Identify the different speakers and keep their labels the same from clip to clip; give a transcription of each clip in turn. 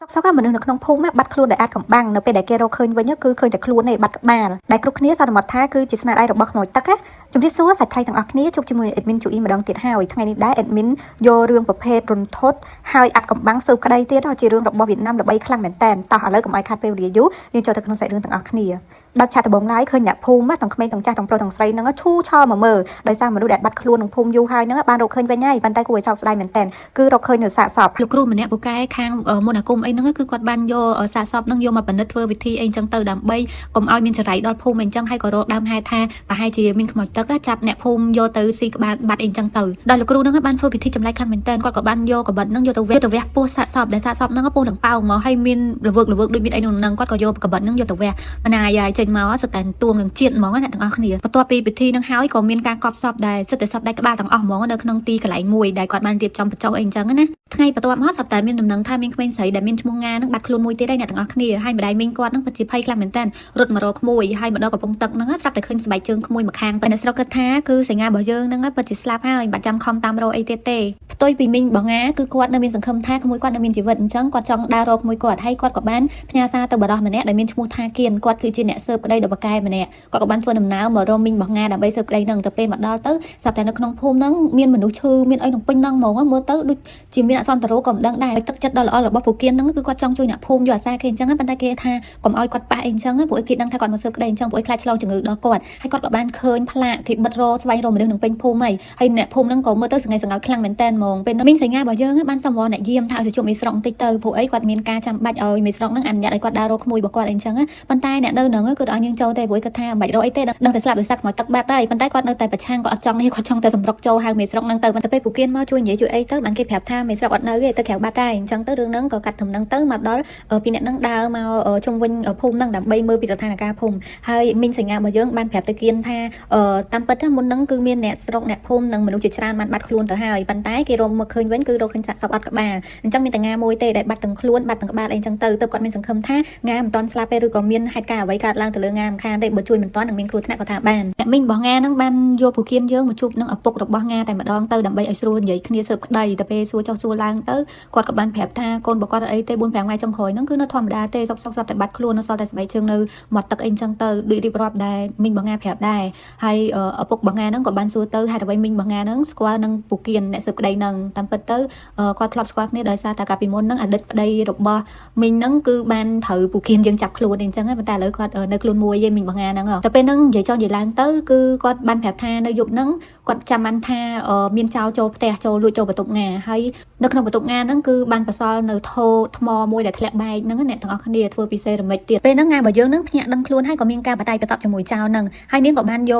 Speaker 1: សុកសុកមនុស្សនៅក្នុងភូមិបាត់ខ្លួនដោយអាចកំបាំងនៅពេលដែលគេរកឃើញវិញគឺឃើញតែខ្លួនឯងបាត់ក្បាលដែលគ្រប់គ្នាសន្មតថាគឺជាស្នាដៃរបស់ខ្មោចទឹកណាជំរាបសួរសាច់ថ្លៃទាំងអស់គ្នាជួបជាមួយ admin ជូអ៊ីម្ដងទៀតហើយថ្ងៃនេះដែរ admin យករឿងប្រភេទរន្ធត់ហើយអាត់កំបាំងស៊ើបក្តីទៀតជារឿងរបស់វៀតណាមល្បីខ្លាំងមែនតើតោះឥឡូវកុំឲ្យខាត់ពេលវេលាយូរយើងចូលទៅក្នុងសាច់រឿងទាំងអស់គ្នាបើកឆាកដំបងឡើយឃើញអ្នកភូមិទាំងក្មេងទាំងចាស់ទាំងប្រុសទាំងស្រីហ្នឹងឈូឆមកមើលដោយសារមនុស្សដែលបាត់ខ្លួនក្នុងភូមិយូរហើយហ្នឹងបានរកឃើញវិញហើយប៉ុន្តែគួរឲ្យសោកស្ដាយមែនតើគឺរកឃើញនៅសាកសព
Speaker 2: លោកគ្រូម្នាក់ពូកែខាងមន្តអាគមអីហ្នឹងគឺគាត់បានយកសាកសពហ្នឹងយកមកពិនិត្យធ្វើវិធីអីចឹងទៅដើម្បីកុំឲ្យមានចរៃដល់ភូមិអីចឹងហើយក៏រកដើមហេតុថាប្រហែលជាមានខ្មោចទឹកចាប់អ្នកភូមិយកទៅស៊ីក្បាលបាត់អីចឹងទៅដល់លោកគ្រូហ្នឹងបានធ្វើពិធីចម្លែកខ្លាំងមែនទែនគាត់ក៏បានយកកបិតហ្នឹងយកទៅវះពោះសាកសពដែលសាកសពហ្នឹងពោះនឹងប៉ោងមកហើយមានល្វើកល្វើកដូចមានអីក្នុងហ្នឹងគាត់ក៏យកកបិតហ្នឹងយកទៅវះម្នាយយាយចេញមកសតែទួងនឹងជាតិហ្មងណាអ្នកទាំងអស់គ្នាបន្ទាប់ពីពិធីហ្នឹងហើយក៏មានការកប់សពដែលសិតតែសពដែលក្បាលទាំងអស់ហ្មងនៅក្នុងទីកន្លែងមួយដែលគាត់បានរៀបចំបញ្ចុះអីចឹងណា ថ្ងៃបន្ទាប់មកស្រាប់តែមានដំណឹងថាមានក្មេងស្រីដែលមានឈ្មោះងានឹងបាត់ខ្លួនមួយទៀតហើយអ្នកទាំងអស់គ្នាហើយម្ដាយមីងគាត់នឹងពិតជាភ័យខ្លាំងមែនតើរត់មករកក្មួយហើយមកដល់កំពង់ទឹកហ្នឹងស្រាប់តែឃើញស្បែកជើងក្មួយមកខាងតែអ្នកស្រុកគិតថាគឺសញ្ញារបស់យើងហ្នឹងពិតជាស្លាប់ហើយមិនបាច់ចាំខំតាមរកអីទៀតទេផ្ទុយពីមីងបងងាគឺគាត់នៅមានសង្ឃឹមថាក្មួយគាត់នៅមានជីវិតអញ្ចឹងគាត់ចង់ដើររកក្មួយគាត់ហើយគាត់ក៏បានផ្ញើសារទៅបរិសម្នាក់ដែលមានឈ្មោះថាគៀនគាត់គឺជាអ្នកស៊ើបក្តីដ៏បកែម្នាក់គាត់ក៏បានធ្វើដំណើរមករកមីងបងងាដើម្បីស៊ើបក្តីហ្នឹងទៅពេលមកដល់ទៅស្រាប់តែនៅក្នុងភូមិហ្នឹងមានមនុស្សឈឺមានអីក្នុងពេញហ្នឹងហ្មងមើលទៅដូច ជាមានអសន្តារោក៏មិនដឹងដែរទឹកចិត្តដ៏ល្អរបស់ពូគៀនហ្នឹងគឺគាត់ចង់ជួយអ្នកភូមិយកអាសាគេអញ្ចឹងប៉ុន្តែគេថាកុំឲ្យគាត់ប៉ះអីអញ្ចឹងពួកគេដឹងថាគាត់មកស៊ើបក្តីអញ្ចឹងពួកឯងខ្លាចឆ្លងជំងឺដល់គាត់ហើយគាត់ក៏បានឃើញផ្លាកគេបិទរស្វែងរកមនុស្សនឹងពេញភូមិហើយហើយអ្នកភូមិហ្នឹងក៏មើលទៅសង្ហេសង្ហោចខ្លាំងមែនតើហ្មងពេលមីងសញ្ញារបស់យើងបានសំវរអ្នកយាមថាឲ្យទៅជួបមេស្រុកបន្តិចទៅពួកអីគាត់មានការចាំបាច់ឲ្យមេស្រុកហ្នឹងអនុញ្ញាតឲ្យគាត់ដើររកក្មួយរបស់គាត់អីអញ្ចឹងប៉ុន្តែអ្នកនៅហ្នឹងគឺឲ្យយើងចូលទេព្រោះគាត់ថាមិនបាច់រកអីទេដឹងតែស្លាប់ដោយសារខ្មោចទឹកបាត់ហើយប៉ុន្តែគាត់នៅតែប្រឆាំងគាត់អត់ចង់នេះគាត់ចង់តែសម្រុកចូលហៅមេស្រុកហ្នឹងទៅប៉ុន្តែពេលពូគៀនមកជួយនិយាយជួយអីទៅបានគេប្រាប់ថាមេស្រុកអត់នៅទេទៅក្រៅបាត់ហើយអញ្ចឹងទៅរឿងហ្នឹងក៏កាត់ត្រឹមហ្នឹងទៅមកដល់ពីអ្នកហ្នឹងដើរមកជុំវិញភូមិហ្នឹងដើម្បីមើលពីស្ថានភាពភូមិហើយមីងសញ្ញារបស់យើងបានប្រាប់ទៅគៀនថាតាមពិតមុនហ្នឹងគឺមានអ្នកស្រុកអ្នកភូមិនិងមនុស្សជាច្រើនបានបាត់ខ្លួនទៅហើយប៉ុន្តែគេរកមកឃើញវិញគឺរកឃើញសាកសពអត់ក្បាលអញ្ចឹងមានតែងាមួយទេដែលបាត់ទាំងខ្លួនបាត់ទាំងក្បាលអីអញ្ចឹងទៅទើបគាត់មានសង្ឃឹមថាងាមិនទាន់ស្លាប់ទេឬក៏មានហេតុការណ៍អ្វីកើតឡើងទៅលើងាមិនខានទេបើជួយមិនទាន់នឹងមានគ្រោះថ្នាក់ក៏ថាបានអ្នកមីងរបស់ងាហ្នឹងបានយកពូគៀនយើងមកជួបនឹងឪពុករបស់ងាតែម្ដងទៅដើម្បីឲ្យស្រួលនិយាយគ្នាស៊ើបក្តីតែពេលសួរចុះសួរឡើងទៅគាត់ក៏បានប្រាប់ថាកូនរបស់គាត់អីទេ4 5ថ្ងៃចុងក្រោយហ្នឹងគឺនៅធម្មតាទេសុកសុកស្រាប់តែបាត់ខ្លួននៅសល់តែស្បែកជើងនៅមាត់ទឹកអីអញ្ចឹងទៅដូចរៀបរាប់ដែរមីងរបស់ងាប្រាប់ដែរហើយឪពុករបស់ងាហ្នឹងក៏បានសួរទៅហេតុអ្វីមីងរបស់ងាហ្នឹងស្គាល់នឹងពូគៀនអ្នកស៊ើបក្តីហ្នឹងតាមពិតទៅគាត់ធ្លាប់ស្គាល់គ្នាដោយសារតែកាលពីមុនហ្នឹងអតីតប្តីរបស់មីងហ្នឹងគឺបានត្រូវពូគៀនយើងចាប់ខ្លួនអញ្ចឹងប៉ុន្តែឥឡូវគាត់នៅខ្លួនមួយឯងមីងរបស់ងាហ្នឹងតែពេលហ្នឹងនិយាយចង់និយាយឡើងទៅគឺគាត់បានប្រាប់ថានៅយប់ហ្នឹងគាត់ចាំបានថាមានចោរចូលផ្ទះចូលលួចចូលបន្ទប់ងាហើយនៅក្នុងបន្ទប់ងាហ្នឹងគឺបានបន្សល់នៅថូថ្មមួយដែលធ្លាក់បែកហ្នឹងអ្នកទាំងអស់គ្នាធ្វើពីសេរ៉ាមិចទៀតពេលហ្នឹងងារបស់យើងហ្នឹងភ្ញាក់ដឹងខ្លួនហើយក៏មានការបតាយបតប់ជាមួយចោរហ្នឹងហើយនាងក៏បានយក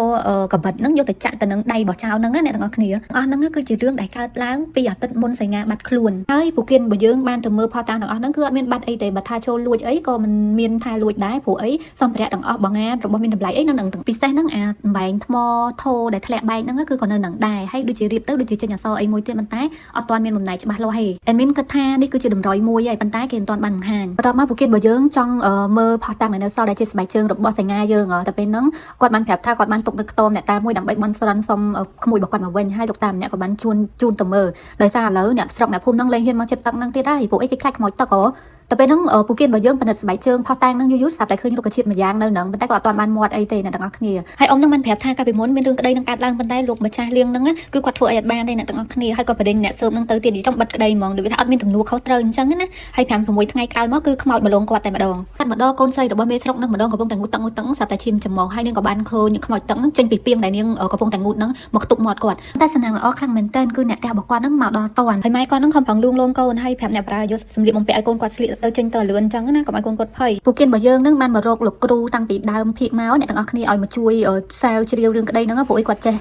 Speaker 2: កបិតហ្នឹងយកទៅចាក់ទៅនឹងដៃរបស់ចោរហ្នឹងអ្នកទាំងអស់គ្នាអស់ហ្នឹងគឺជារឿងដែលកើតឡើងពីអាទិត្យមុនសញ្ញាបាត់ខ្លួនហើយពូគៀនរបស់យើងបានទៅមើលផតាំងទាំងអស់ហ្នឹងគឺអត់មានបាត់អីទេបើថាចូលលួចអីក៏មិនមានថាលួចដែរព្រោះអីសម្ភារៈទាំងអស់បងងារបស់មានតម្លៃអីនៅនឹងទាំងពិសេសហ្នឹងអាអំបែងថ្មថូដែលធ្លាក់បែកហ្នឹងគឺក៏នៅនឹងដែរហើយដូចជារៀបទៅដូចជាចេញអក្សរអីមួយទៀតប៉ុន្តែអត់ទាន់មានបំណែកច្បាស់លាស់ទេ admin គិតថានេះគឺជាតម្រុយមួយហើយប៉ុន្តែគេមិនទាន់បានបង្ហាញបន្ទាប់មកពូគៀនរបស់យើងចង់មើលផុសតាំងនៅសល់ដែលជាស្បែកជើងរបស់សញ្ញាយើងតែពេលហ្នឹងគាត់បានប្រាប់ថាគាត់បានទុកនៅខ្ទមអ្នកតាមួយដើម្បីបន់ស្រន់សុំក្មួយរបស់គាត់មកវិញហើយលោកតាម្នាក់ក៏បានជួនជូនទៅមើលដោយសារឥឡូវអ្នកស្រុកអ្នកភូមិហ្នឹងលែងហ៊ានមកចិត្តទឹកហ្នឹងទៀតហើយពួកអីគេខ្លាចខ្មោចទឹកហ៎តែពេលហ្នឹងពូគៀនរបស់យើងពិនិត្យស្បែកជើងផុសតាំងហ្នឹងយូរយូរស្រាប់តែឃើញរុក្ខជាតិមួយយ៉ាងនៅហ្នឹងប៉ុន្តែក៏អត់ទាន់បានមាត់អីទេអ្នកទាំងអស់គ្នាហើយអ៊ំហ្នឹងបានប្រាប់ថាកាលពីមុនមានរឿងក្តីនឹងកើតឡើងប៉ុន្តែលោកម្ចាស់លៀងហ្នឹងគឺគាត់ធ្វើអីអត់បានទេអ្នកទាំងអស់គ្នាហើយក៏បដិញអ្នកស៊ើបហ្នឹងទៅទៀតនិយាយចង់បិទក្តីហ្មងដូចថាអត់មានទំនួលខុសត្រូវអញ្ចឹងណាហើយ5 6ថ្ងៃក្រោយមកគឺខ្មោចមកលងគាត់តែម្ដងគាត់មកដល់កូនស្រីរបស់មេស្រុកហ្នឹងម្ដងកំពុងតែងូតទឹកងូតទឹកស្រាប់តែឈាមច្រមុះហើយនាងក៏បានឃើញខ្មោចទឹកហ្នឹងចេញពីពាងដែលនាងកំពុងតែងូតហ្នឹងមកខ្ទប់មាត់គាត់តែសំណាងល្អខ្លាំងមែនទែនគឺអ្នកផ្ទះរបស់គាត់ហ្នឹងមកដល់តាន់ហើយម៉ែគាត់ហ្នឹងខំប្រឹងលួងលោមកូនហើយប្រាប់អ្នកប្រាយកសម្លៀកបំពាក់ឲ្យកូនគាត់ស្លៀកទៅចេញទៅលឿនអញ្ចឹងណាកុំឲ្យកូនគាត់ភ័យពូគៀនរបស់យើងហ្នឹងបានមករកលោកគ្រូតាំងពីដើមភាគមកអ្នកទាំងអស់គ្នាឲ្យមកជួយសែវជ្រាវរឿងក្តីហ្នឹងព្រោះអីគាត់ចេះ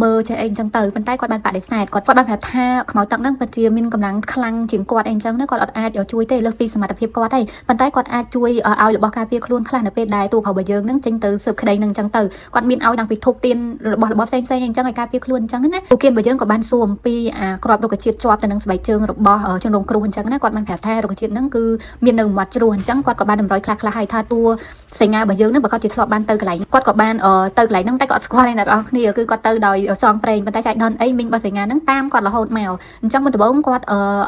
Speaker 2: មើលចេះអីអញ្ចឹងទៅប៉ុន្តែគាត់បានបដិសេធគាត់គាត់បានប្រាប់ថាខ្មោចទឹកហ្នឹងពិតជាមានកម្លាំងខ្លាំងជាងគាត់អីអញ្ចឹងណាគាត់អត់អាចជួយទេលើសពីសមត្ថភាពគាត់ទេប៉ុន្តែគាត់អាចជួយឲ្យរបស់ការពារខ្លួនខ្លះនៅពេលដែលតួប្រុសរបស់យើងហ្នឹងចេញទៅស៊ើបក្តីហ្នឹងអញ្ចឹងទៅគាត់មានឲ្យតាំងពីធូបទៀនរបស់របស់ផ្សេងផ្សេងអញ្ចឹងឲ្យការពារខ្លួនអញ្ចឹងណាពូគៀនរបស់យើងក៏បានសួរអំពីអាក្របរុក្ខជាតិជាប់ទៅនឹងស្បែកជើងរបស់ជនរងគ្រោះអញ្ចឹងណាគាត់បានប្រាប់ថារុក្ខជាតិហ្នឹងគឺ មាននៅមាត់ជ្រោះអញ្ចឹងគាត់ក៏បានតម្រុយខ្លះខ្លះហើយថាតួសញ្ញារបស់យើងនឹងប្រកាសជាធ្លាប់បានទៅកន្លែងគាត់ក៏បានទៅកន្លែងហ្នឹងតែគាត់ស្គាល់ឯអ្នកនរគ្នាគឺគាត់ទៅដោយសងប្រេងប៉ុន្តែចៃដន្យអីមីងរបស់សញ្ញាហ្នឹងតាមគាត់រហូតមកអញ្ចឹងមុនដំបូងគាត់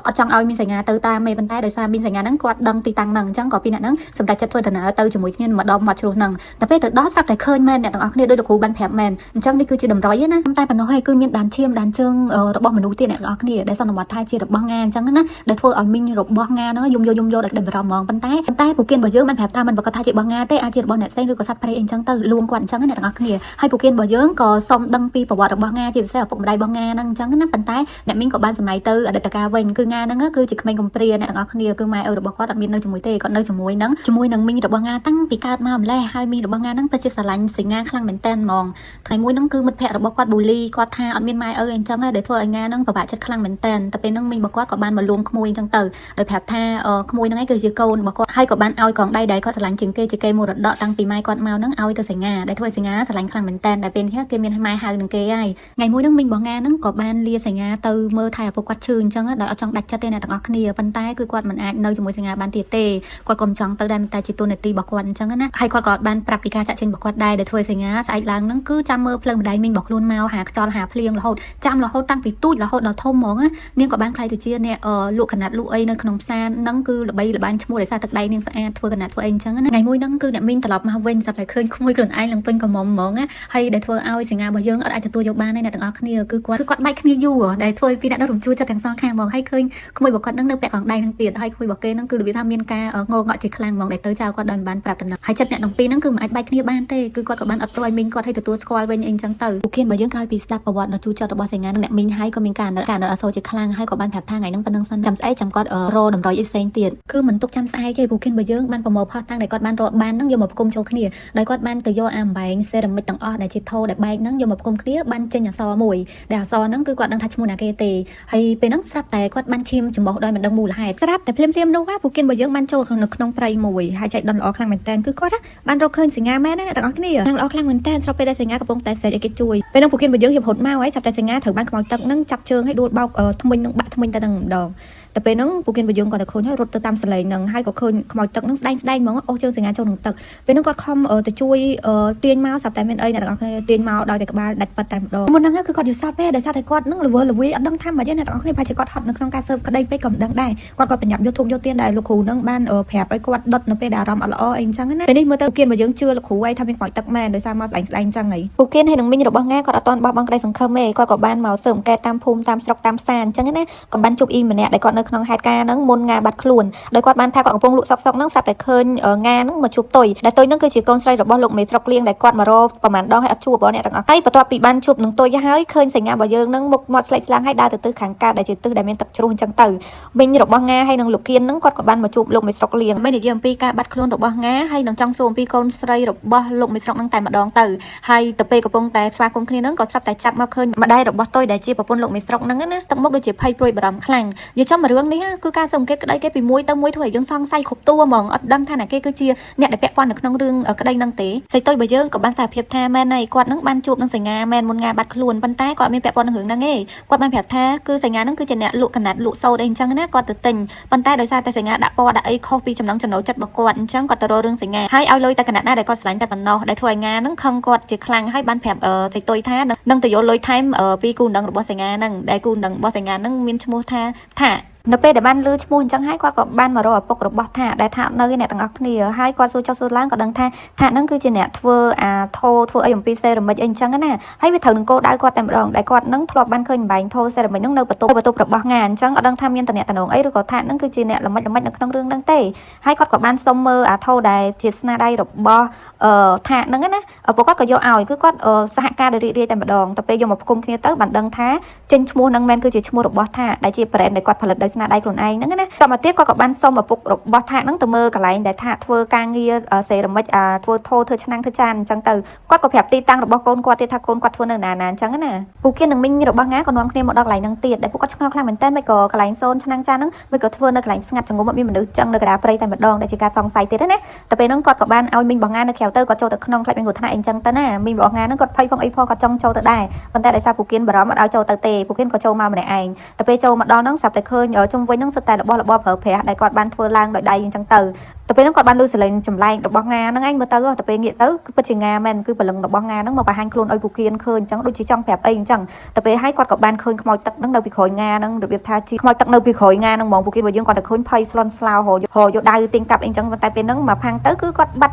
Speaker 2: អត់ចង់ឲ្យមីងសញ្ញាទៅតាមទេប៉ុន្តែដោយសារមីងសញ្ញាហ្នឹងគាត់ដឹងទីតាំងហ្នឹងអញ្ចឹងក៏ពីអ្នកហ្នឹងសម្រេចចិត្តធ្វើដំណើរទៅជាមួយគ្នាមកដល់មាត់ជ្រោះហ្នឹងតែពេលទៅដល់ស្រាប់តែឃើញមែនអ្នកទាំងអស់គ្នាដោយលោកគ្រូបានប្រាប់មែនអញ្ចឹងនេះគឺជាតម្រុយណាតែប៉ុណ្ណោះហើយគឺមានដានឈាមដានជើងរបស់មនុស្សទៀតអ្នកទាំងអស់គ្នាដែលសន្មតថាជារបស់ងាអញ្ចឹងណាដែលធ្វើឲ្យមីងរបស់ងាហ្នឹងយំយកយំយកដល់ក្តីបារម្ភហ្មងប៉ុន្តែពួកគៀនរបស់យើងបានប្រាប់ថាมันប្រកាសថាជារបស់ងាទេអាចជារបស់អ្នកផ្សេងឬក៏សត្វព្រៃអីអញ្ចឹងទៅលួងគាត់អញ្ចឹងណាអ្នកទាំងអស់គ្នាហើយពួកគៀនរបស់យើងក៏សុំដឹងពីប្រវត្តិរបស់ងាជាពិសេសឪពុកម្ដាយរបស់ងាហ្នឹងអញ្ចឹងណាប៉ុន្តែអ្នកមីងក៏បានសម្ដែងទៅអតីតកាលវិញគឺងាហ្នឹងគឺជាក្មេងកំព្រាអ្នកទាំងអស់គ្នាគឺម៉ែឪរបស់គាត់អត់មាននៅជាមួយទេគាត់នៅជាមួយនឹងមីងរបស់ងាតាំងពីកើតមកម្លេះហើយមីងរបស់ងាហ្នឹងពិតជាស្រឡាញ់សញ្ញាខ្លាំងមែនតើហ្មងថ្ងៃមួយហ្នឹងគឺមិត្តភ័ក្តិរបស់គាត់បូលីគាត់ថាអត់មានម៉ែឪអីអញ្ចឹងដែលធ្វើឲ្យងាហ្នឹងពិបាកចិត្តខ្លាំងមែនតើតែពេលហ្នឹងមីងរបស់គាត់ក៏បានមកលួងក្មួយអញ្ចឹងទៅដោយប្រាប់ថាក្មួយហ្នឹងឯងគឺជាកូនរបស់គាត់ហើយក៏បានឲ្យកងដៃដែលគាត់ស្រឡាញ់ជាងគេជាគេមរតកតាំងពីម៉ែគាត់មកហ្នឹងឲ្យទៅសញ្ញាដែលធ្វើឲ្យសញ្ញាស្រឡាញ់ខ្លាំងមែនតើដែលពេលនេះគេមានម៉ែហៅនឹងគេហើយថ្ងៃមួយហ្នឹងមីងរបស់ងាហ្នឹងក៏បានលាសញ្ញាទៅមើលថែឪពុកគាត់ឈឺអញ្ចឹងដោយអត់ចង់ដាច់ចិត្តទេអ្នកទាំងអស់គ្នាប៉ុន្តែគឺគាត់មិនអាចនៅជាមួយសញ្ញាបានទៀតទេគាត់ក៏មិនចង់ទៅដែរតែជាទូនាទីរបស់គាត់អញ្ចឹងណាហើយគាត់ក៏បានប្រាប់ពីការចាក់ចេញរបស់គាត់ដែរដែលធ្វើឲ្យសញ្ញាស្អែកឡើងហ្នឹងគឺចាំមើលភ្លើងម្ដាយមីងរបស់ខ្លួនមកហាខ្យល់ហាភ្លៀងរហូតចាំរហូតតាំងពីទូចរហូតដល់ធំហ្មងណានាងក៏បានក្លាយទៅជាអ្នកលក់កណាត់លក់អីនៅក្នុងផ្សារហ្នឹងគឺល្បីល្បាញឈ្មោះដោយសារទឹកដៃនាងស្អាតធ្វើកណាត់ធ្វើអីអញ្ចឹងណាថ្ងៃមួយហ្នឹងគឺអ្នកមីងត្រឡប់មកវិញស្រាប់តែឃើញក្មួយខ្លួនឯងឡើងពេញកំមុំហ្មងណាហើយដែលធ្វើឲ្យសញ្ញារបស់យើងអត់អាចទទួលយកបានទេអ្នកទាំងអស់គ្នាគឺគាត់បែកគ្នាយូរដែលធ្វើឲ្យពីអ្នកនោះរំជួលចិត្តទាំងសងខាងហ្មងហើយឃើញក្មួយរបស់គាត់ហ្នឹងនៅពាក់កងដៃហ្នឹងទៀតហើយក្មួយរបស់គេហ្នឹងគឺរបៀបថាមានការងងក់ជាខ្លាំងហ្មងដែលទៅចោលគាត់ដោយមិនបានប្រាប់តំណែងហើយចិត្តអ្នកទាំងពីរហ្នឹងគឺមិនអាចបែកគ្នាបានទេគឺគាត់ក៏បានអត់ទោសឲ្យមីងគាត់ឲ្យទទួលស្គាល់វិញអីអញ្ចឹងទៅពួកគៀនរបស់យើងក្រោយពីស្ដាប់ប្រវត្តិដ៏ជូរចត់របស់សញ្ញានិងអ្នកមីងហើយក៏មានការអាណិតអាសូរជាខ្លាំងហើយក៏បានប្រាប់ថាថ្ងៃហ្នឹងប៉ុណ្្នឹងសិនចាំស្អែកចាំគាត់រតម្រុយអីផ្សេងទៀតគឺមិនទុកចាំស្អែកទេពួកគៀនរបស់យើងបានប្រមូលផុសតាំងដែលគាត់បានរកបានហ្នឹងយកមកផ្គុំចូលគ្នាដោយគាត់បានទៅយកអាអំបែងសេរ៉ាមិចទាំងអស់ដែលជាថូដែលបែកហ្នឹងយកមកផ្គុំគ្នាបានចេញអក្សរមួយដែលអក្សរហ្នឹងគឺគាត់ដឹងថាឈ្មោះណាគេទេហើយពេលហ្នឹងស្រាប់តែគាត់បានឈាមច្រមុះដោយមិនដឹងមូលហេតុស្រាប់តែភ្លាមៗនោះពួកគៀនរបស់យើងបានចូលនៅក្នុងព្រៃមួយហើយចៃដន្យល្អខ្លាំងមែនតើគឺគាត់បានរកឃើញសញ្ញាមែនណាអ្នកទាំងអស់គ្នានឹងល្អខ្លាំងមែនតើស្រាប់ពេលដែលសញ្ញាកំពុងតែស្រែកឲ្យគេជួយពេលហ្នឹងពួកគៀនរបស់យើងរៀបរត់មកហើយស្រាប់តែសញ្ញាត្រូវបានខ្មោចទឹកហ្នឹងចាប់ជើងឲ្យដួលបោកថ្មិញនឹងបាក់ថ្មិញតែនឹងម្ដងតែពេលហ្នឹងពួកគៀនរបស់យើងគាត់តែឃើញហើយរត់ទៅតាមសលេងហ្នឹងហើយក៏ឃើញខ្មោចទឹកហ្នឹងស្ដែងស្ដែងហ្មងអូសជើងសញ្ញាចូលក្នុងទឹកពេលហ្នឹងគាត់ខំទៅជួយទាញមកស្រាប់តែមានអីអ្នកទាំងអស់គ្នាទាញមកដោយតែក្បាលដាច់ប៉ាត់តែម្ដងមុនហ្នឹងគឺគាត់យល់សប្តិទេដោយសារតែគាត់ហ្នឹងល្វើល្វីអត់ដឹងថាម៉េចទេអ្នកទាំងអស់គ្នាប្រហែលជាគាត់ហត់នៅក្នុងការស៊ើបក្តីពេកក៏មិនដឹងដែរគាត់ក៏ប្រញាប់យកធូបយកទៀនដែលលោកគ្រូហ្នឹងបានប្រាប់ឲ្យគាត់ដុតនៅពេលដែលអារម្មណ៍អត់ល្អអីអញ្ចឹងណាពេលនេះមើលទៅគៀនរបស់យើងជឿលោកគ្រូឯងថាមានខ្មោចទឹកមែនដោយសារមកស្ដែងស្ដែងអញ្ចឹងហីពួកគៀនហើយនឹងមីងរបស់ងាគាត់អត់ទាន់បោះបង់ក្តីសង្ឃឹមទេគាត់ក៏បានមកស៊ើបអង្កេតតាមភូមិតាមស្រុកតាមផ្សារអញ្ចឹងណាក៏បានជួបអ៊ីម្នាក់ដែលគាត់នៅក្នុងហេតុការណ៍ហ្នឹងមុនងាបាត់ខ្លួនដោយគាត់បានថាគាត់កំពុងលក់សុកសុកហ្នឹងស្រាប់តែឃើញងាហ្នឹងមកជួបតុយដែលតុយហ្នឹងគឺជាកូនស្រីរបស់លោកមេស្រុកលៀងដែលគាត់មករកប្រហែលដងហើយអត់ជួបបងអ្នកទាំងអស់ហើយបន្ទាប់ពីបានជួបនឹងតុយហើយឃើញសញ្ញារបស់យើងហ្នឹងមុខមាត់ស្លេកស្លាំងហើយដើរទៅទិសខាងកើតដែលជាទិសដែលមានទឹកជ្រោះអញ្ចឹងទៅមីងរបស់ងាហើយនឹងលោកគៀនហ្នឹងគាត់ក៏បានមកជួបលោកមេស្រុកលៀងមិននិយាយអំពីការបាត់ខ្លួនរបស់ងាហើយនឹងចង់សួរអំពីកូនស្រីរបស់លោកមេស្រុកហ្នឹងតែម្ដងទៅហើយទៅពេលកំពុងតែស្វាគមន៍គ្នាហ្នឹងក៏ស្រាប់តែចាប់មកឃើញម្ដាយរបស់តុយដែលជាប្រពន្ធលោកមេស្រុកហ្នឹងណាទឹកមុខដូចជាភ័យព្រួយបារម្ភខ្លាំងនិយាយចំរឿងនេះគឺការសង្កេតក្តីគេពីមួយទៅមួយធ្វើឲ្យយើងសង្ស័យគ្រប់តួហ្មងអត់ដឹងថាណាគេគឺជាអ្នកដែលពាក់ព័ន្ធនៅក្នុងរឿងក្តីហ្នឹងទេស្រីតុយបើយើងក៏បានសារភាពថាមែនហើយគាត់ហ្នឹងបានជួបនឹងសញ្ញាមែនមុនងាបាត់ខ្លួនប៉ុន្តែគាត់មានពាក់ព័ន្ធនឹងរឿងហ្នឹងឯងគាត់បានប្រាប់ថាគឺសញ្ញាហ្នឹងគឺជាអ្នកលក់កណាត់លក់សូត្រអីអញ្ចឹងណាគាត់ទៅទិញប៉ុន្តែដោយសារតែសញ្ញាដាក់ពណ៌ដាក់អីខុសពីចំណងចំណូលចិត្តរបស់គាត់អញ្ចឹងគាត់ទៅរករឿងសញ្ញាហើយឲ្យលុយតែកណាត់ណាដែលគាត់ស្រឡាញ់តែប៉ុណ្ណោះដែលធ្វើឲ្យងាហ្នឹងខឹងគាត់ជាខ្លាំងហើយបានប្រាប់ស្រីតុយថានឹងទៅយកលុយថែមពីគូដណ្ដឹងរបស់សញ្ញាហ្នឹងដែលគូដណ្ដឹងរបស់សញ្ញាហ្នឹងមានឈ្មោះថាថានៅពេលដែលបានលឺឈ្មោះអញ្ចឹងហើយគាត់ក៏បានមករកឪពុករបស់ថាដែលថានៅអ្នកទាំងអស់គ្នាហើយគាត់សួរចុះសួរឡើងក៏ដឹងថាថាហ្នឹងគឺជាអ្នកធ្វើអាថូធ្វើអីអំពីសេរ៉ាមិចអីអញ្ចឹងណាហើយវាត្រូវនឹងគោលដៅគាត់តែម្ដងដែលគាត់ហ្នឹងធ្លាប់បានឃើញបំបែងថូសេរ៉ាមិចហ្នឹងនៅបន្ទប់របស់ងាអញ្ចឹងអត់ដឹងថាមានតំណែងអីឬក៏ថាហ្នឹងគឺជាអ្នកល្មិចល្មិចនៅក្នុងរឿងហ្នឹងទេហើយគាត់ក៏បានសុំមើលអាថូដែលជាស្នាដៃរបស់អឺថាហ្នឹងណាពួកគាត់ក៏យកឲ្យគឺគាត់សហការដោយរីករាយតែម្ដងតែពេលយកមកផ្គុំគ្នាទៅបានដឹងថាចេញឈ្មោះហ្នឹងមែនគឺជាឈ្មោះរបស់ថាដែលជា brand ដែលគាត់ផលិតដោយស្នាដៃខ្លួនឯងហ្នឹងណាតមកទៀតគាត់ក៏បានសុំឪពុករបស់ថាហ្នឹងទៅមើលកន្លែងដែលថាធ្វើការងារសេរ៉ាមិចធ្វើថូធ្វើឆ្នាំងធ្វើចានអញ្ចឹងទៅគាត់ក៏ប្រាប់ទីតាំងរបស់កូនគាត់ទៀតថាកូនគាត់ធ្វើនៅណាណាអញ្ចឹងណាពួកគេនឹងមីងរបស់ងាក៏នាំគ្នាមកដល់កន្លែងហ្នឹងទៀតដែលពួកគាត់ឆ្ងល់ខ្លាំងមែនតើមិនក៏កន្លែងសូនឆ្នាំងចានហ្នឹងមិនក៏ធ្វើនៅកន្លែងស្ងាត់ចងំអត់មានមនុស្សចឹងនៅកណ្ដាលព្រៃតែម្ដងដែលជាការសង្ស័យទៀតណាតែពេលហ្នឹងគាត់ក៏បានឲ្យមីងរបស់ងានៅក្រៅទៅគាត់ចូលទៅក្នុងខ្លាចមានគ្រោះថ្នាក់អីចឹងទៅណាមីងរបស់ងាហ្នឹងគាត់ភ័យផងអីផងគាត់ចង់ចូលទៅដែរប៉ុន្តែដោយសារពួកគៀនបារម្ភអត់ឲ្យចូលទៅទេពួកគៀនក៏ចូលមកម្នាក់ឯងតែពេលចូលមកដល់ហ្នឹងស្រាប់តែឃើញ
Speaker 1: ជុំវិញហ្នឹងសុទ្ធតែរបស់របរប្រើប្រាស់ដែលគាត់បានធ្វើឡើងដោយដៃអញ្ចឹងទៅទៅពេលហ្នឹងគាត់បានលឺសលេងចម្លែករបស់ងាហ្នឹងឯងមើលទៅទៅពេលងាកទៅគឺពិតជាងាមែនគឺព្រលឹងរបស់ងាហ្នឹងមកបង្ហាញខ្លួនឲ្យពូគៀនឃើញអញ្ចឹងដូចជាចង់ប្រាប់អីអញ្ចឹងទៅពេលហើយគាត់ក៏បានឃើញខ្មោចទឹកហ្នឹងនៅពីក្រោយងាហ្នឹងរបៀបថាជាខ្មោចទឹកនៅពីក្រោយងាហ្នឹងហ្មងពូគៀនរបស់យើងគាត់តែឃើញភ័យស្លន់ស្លោរហយកដៅទាញកាប់អីអញ្ចឹងប៉ុន្តែពេលហ្នឹងមកផាំងទៅគឺគាត់បាត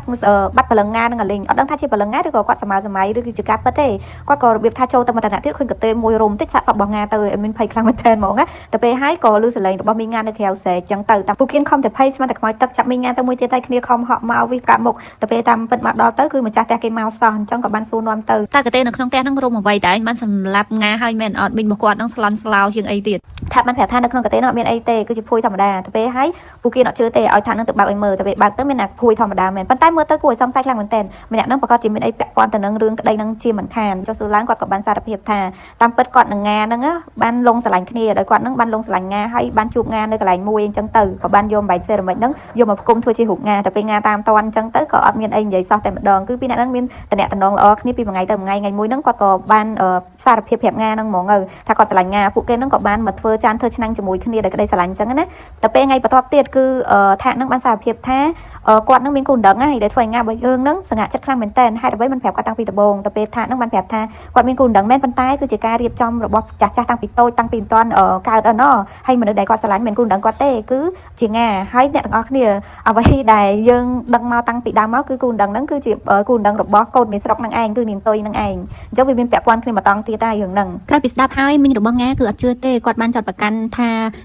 Speaker 1: ់បាត់ព្រលឹងងាហ្នឹងអាលេងអត់ដឹងថាជាព្រលឹងងាឬក៏គាត់សម័យសម័យឬគឺជាការពិតទេគាត់ក៏របៀបថាចូលទៅមកតំណាក់ទៀតឃើញកទេមួយរុំតិចសាកសពរបស់ងាទៅឲ្យមានភ័យខ្លាំងមែនទែនហ្មងណាទៅពេលហើយក៏លឺសលេងរបស់មីងានៅក្រៅស្រែកចឹងទៅតាមពូគៀនខំតែភ័យស្មានតែខ្មោចទឹកចាប់មីងាទៅមួយទៀតតែគ្នាខំហក់មកវិកាមុខទៅពេលតាមពិតមកដល់ទៅគឺម្ចាស់ផ្ទះគេមកសោះអញ្ចឹងក៏បានសួរនាំទៅ
Speaker 2: តើកទេនៅក្នុងផ្ទះហ្នឹងរុំអ្វីតែឯងបានសម្លាប់ងាហើយមែនអត់មីងរបស់គាត់ហ្នឹងស្លន់ស្លោជាងអីទៀត
Speaker 1: ថាបានប្រាប់ថានៅក្នុងកាទេនោះអត់មានអីទេគឺជាភួយធម្មតាទៅពេលហើយពូគៀនអត់ជឿទេឲ្យថានឹងទៅបើកឲ្យមើលទៅពេលបើកទៅមានអាភួយធម្មតាមែនប៉ុន្តែមើលទៅគួរឲ្យសង្ស័យខ្លាំងមែនទែនម្នាក់ហ្នឹងប្រកាសជាមានអីពាក់ព័ន្ធទៅនឹងរឿងក្តីហ្នឹងជាមិនខានចុះសួរឡើងគាត់ក៏បានសារភាពថាតាមពិតគាត់នឹងងាហ្នឹងបានលងស្រឡាញ់គ្នាដោយគាត់ហ្នឹងបានលងស្រឡាញ់ងាហើយបានជួបងានៅកន្លែងមួយអញ្ចឹងទៅក៏បានយកបំបែកសេរ៉ាមិចហ្នឹងយកមកផ្គុំធ្វើជារូបងាតែពេលងាតាមតន់អញ្ចឹងទៅក៏អត់មានអីនិយាយសោះតែម្ដងគឺពីអ្នកហ្នឹងមានតំណតំណងល្អគ្នាពីមួយថ្ងៃទៅមួយថ្ងៃថ្ងៃមួយហ្នឹងគាត់ក៏បានសារភាពប្រាប់ងាហ្នឹងហ្មងទៅថាគាត់ស្រឡាញ់ងាពួកគេហ្នឹងក៏បានមកធ្វើចានធ្វើឆ្នាំងជាមួយគ្នាដោយក្តីស្រឡាញ់អញ្ចឹងណាតែពេលថ្ងៃបន្ទាប់ទៀតគឺថាហ្នឹងបានសារភាពថាគាត់ហ្នឹងមានគូដណ្ដឹងហើយដែលធ្វើឲ្យងារបស់យើងហ្នឹងសង្ហាចិត្តខ្លាំងមែនតើហេតុអ្វីមិនប្រាប់គាត់តាំងពីដំបូងតែពេលថាហ្នឹងបានប្រាប់ថាគាត់មានគូដណ្ដឹងមែនប៉ុន្តែគឺជាការរៀបចំរបស់ចាស់ចាស់តាំងពីតូចតាំងពីមិនទាន់កើតអណោះហើយមនុស្សដែលគាត់ស្រឡាញ់មិនគូដណ្ដឹងគាត់ទេគឺជាងាហើយអ្នកទាំងអស់គ្នាអ្វីដែលយើងដឹងមកតាំងពីដើមមកគឺគូដណ្ដឹងហ្នឹងគឺជាគូដណ្ដឹងរបស់កូនមេស្រុកហ្នឹងឯងគឺនាងតុយហ្នឹងឯងអញ្ចឹងវាមានពាក់ព័ន្ធគ្នាមកតង់ទៀតដែររឿងហ្នឹង
Speaker 2: ក្រោយពីស្ដាប់ហើយមីងរបស់ងាគឺអត់ជឿទេគាត់បានចាត់ប្រកាន់ថា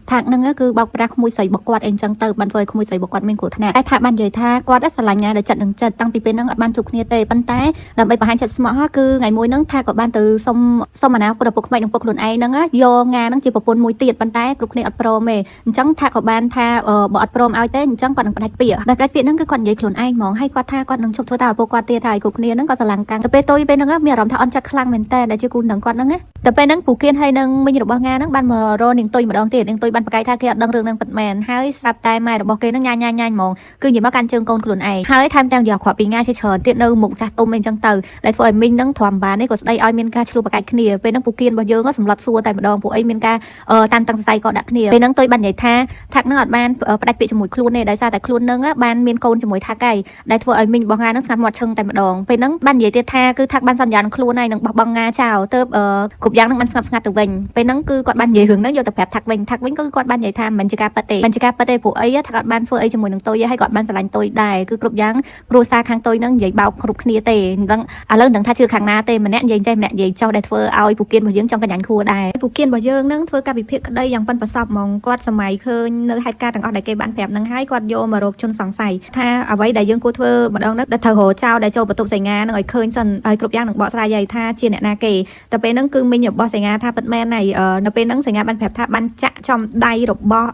Speaker 2: ថាហ្នឹងគឺបោកប្រាស់ក្មួយស្រីរបស់គាត់អីចឹងទៅបានធ្វើឲ្យក្មួយស្រីរបស់គាត់មានគ្រោះថ្នាក់តែថាបាននិយាយថាគាត់ស្រឡាញ់ងាដោយចិត្តនឹងចិត្តតាំងពីពេលហ្នឹងអត់បានជួបគ្នាទេប៉ុន្តែដើម្បីបង្ហាញចិត្តស្មោះគឺថ្ងៃមួយហ្នឹងថាក៏បានទៅសុំសុំអនាគតឪពុកក្មេកនិងពុកខ្លួនឯងហ្នឹងយកងាហ្នឹងជាប្រពន្ធមួយទៀតប៉ុន្តែគ្រប់គ្នាអត់ព្រមទេអញ្ចឹងថាក៏បានថាបើអត់ព្រមឲ្យទេអញ្ចឹងគាត់នឹងផ្ដាច់ពាក្យដែលផ្ដាច់ពាក្យហ្នឹងគឺគាត់និយាយខ្លួនឯងហ្មងហើយគាត់ថាគាត់នឹងឈប់ធ្វើតាមឪពុកគាត់ទៀតហើយគ្រប់គ្នាហ្នឹងក៏ស្រឡាំងកាំងទៅពេលទុយពេលហ្នឹងមានអារម្មណ៍ថាអន់ចិត្តខ្លាំងមែនតើដែលជាគូនឹងគាត់ហ្នឹងណាតែពេលហ្នឹងពូគៀនហើយនឹងមីងរបស់ងាហ្នឹងបានមករកនាងទុយម្ដងទៀតនាងទុយបានប្រកែកថាគេអត់ដឹងរឿងហ្នឹងពិតមែនហើយស្រាប់តែម៉ែរបស់គេហ្នឹងញ៉ាញ៉ាញ៉ាញហ្មងគឺនិយាយមកកាន់ជើងកូនខ្លួនឯងហើយថែមទាំងយកគ្រាប់ពីងាជាច្រើនទៀតនៅមុខចាស់ទុំអីចឹងទៅដែលធ្វើឲ្យមីងហ្នឹងទ្រាំបាននេះក៏ស្ដីឲ្យមានការឆ្លោះប្រកែកគ្នាពេលហ្នឹងពូគៀនរបស់យើងសម្លុតសួរតែម្ដងពួកអីមានការតានតឹងសរសៃក៏ដាក់គ្នាពេលហ្នឹងទុយបាននិយាយថាថាក់ហ្នឹងអត់បានផ្ដាច់ពាក្យជាមួយខ្លួនទេដោយសារតែខ្លួនហ្នឹងបានមានកូនជាមួយថាក់ហើយដែលធ្វើឲ្យមីងរបស់ងាហ្នឹងស្ងាត់មាត់ឈឹងតែម្ដងពេលហ្នឹងបាននិយាយទៀតថាគឺថាក់បានសន្យានឹងខ្លួនហើយនឹងបោះបង់ងាចោលទៅគ្រប់យ៉ាងហ្នឹងបានស្ងប់ស្ងាត់ទៅវិញពេលហ្នឹងគឺគាត់បាននិយាយរឿងហ្នឹងយកទៅប្រាប់ថាក់វិញថាក់វិញគឺគាត់បាននិយាយថាមិនជាការពិតទេមិនជាការពិតទេព្រោះអីថាគាត់បានធ្វើអីជាមួយនឹងតុយហើយគាត់បានស្រឡាញ់តុយដែរគឺគ្រប់យ៉ាងគ្រួសារខាងតុយហ្នឹងនិយាយបោកគ្រប់គ្នាទេមិនដឹងឥឡូវមិនដឹងថាជឿខាងណាទេម្នាក់និយាយចេះម្នាក់និយាយចោះដែលធ្វើឲ្យពូគៀនរបស់យើងចង់កញ្ញាញ់ខួរដែរ
Speaker 1: ពូគៀនរបស់យើងនឹងធ្វើការវិភាគក្តីយ៉ាងប៉ិនប្រសប់ហ្មងគាត់សម័យឃើញនៅហេតុការណ៍ទាំងអស់ដែលគេបានប្រាប់នឹងហើយគាត់យកមករកជនសង្ស័យថាអ្វីដែលយើងគួរធ្វើម្ដងនោះដែលត្រូវរកចោលដែលចូលបន្ទប់សញ្ញានឹងឲ្យឃើញសិនឲ្យគ្រប់យ៉ាងនឹងបកស្រាយឲ្យថាជាអ្នកណាគេតែពេលហ្នឹងគឺមីងរបស់សញ្ញាថាពិតមែនហើយនៅពេលហ្នឹងសញ្ញាបានប្រាប់ថាបានចាក់ចំដៃរបស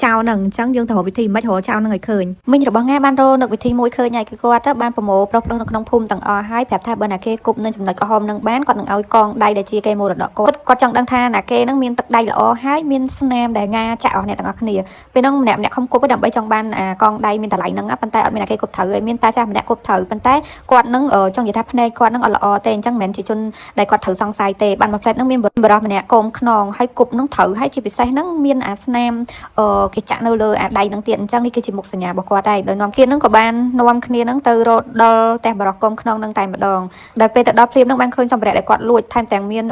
Speaker 1: ់ចោលហ្នឹងអញ្ចឹងយើងត្រូវរកវិធីមិនរកចោលហ្នឹងឲ្យឃើញមីងរបស់ងាបានរកនឹកវិធីមួយឃើញហើយគឺគាត់បានប្រមូលប្រុសៗនៅក្នុងភូមិទាំងអស់ហើយប្រាប់ថាបើណាគេគប់នៅចំណុចក្រហមនឹងបានគាត់នឹងឲ្យកងដៃដែលជាគេមរតកគាត់គាត់ចង់ដឹងថាណាគេនឹងមានទឹកដៃល្អហើយមានស្នាមដែលងាចាក់អស់អ្នកទាំងអស់គ្នាពេលហ្នឹងម្នាក់ម្នាក់ខំគប់ដើម្បីចង់បានអាកងដៃមានតម្លៃហ្នឹងប៉ុន្តែអត់មានណាគេគប់ត្រូវហើយមានតាចាស់ម្នាក់គប់ត្រូវប៉ុន្តែគាត់នឹងចង់និយាយថាភ្នែកគាត់នឹងអត់ល្អទេអញ្ចឹងមិនមែនជាជនដែលគាត់ត្រូវសង្ស័យទេបានមួយផ្លែតហ្នឹងមានបរិសម្នាក់កុំខ្នងហើយគប់នឹងត្រូវហើយជាពិសេសហ្នឹងមានអាស្នាមគេចាក់នៅលើអាដៃហ្នឹងទៀតអញ្ចឹងនេះគឺជាមុខសញ្ញារបស់គាត់ដែរដោយនាំគ្នាហ្នឹងក៏បាននាំគ្នាហ្នឹងទៅរត់ដល់ផ្ទះបរិសកុំខ្នងហ្នឹងតែម្ដងដែលពេលទៅដល់ភ្លាមហ្នឹងបានឃើញសម្ភារៈដែលគាត់លួចថែមទាំងមាន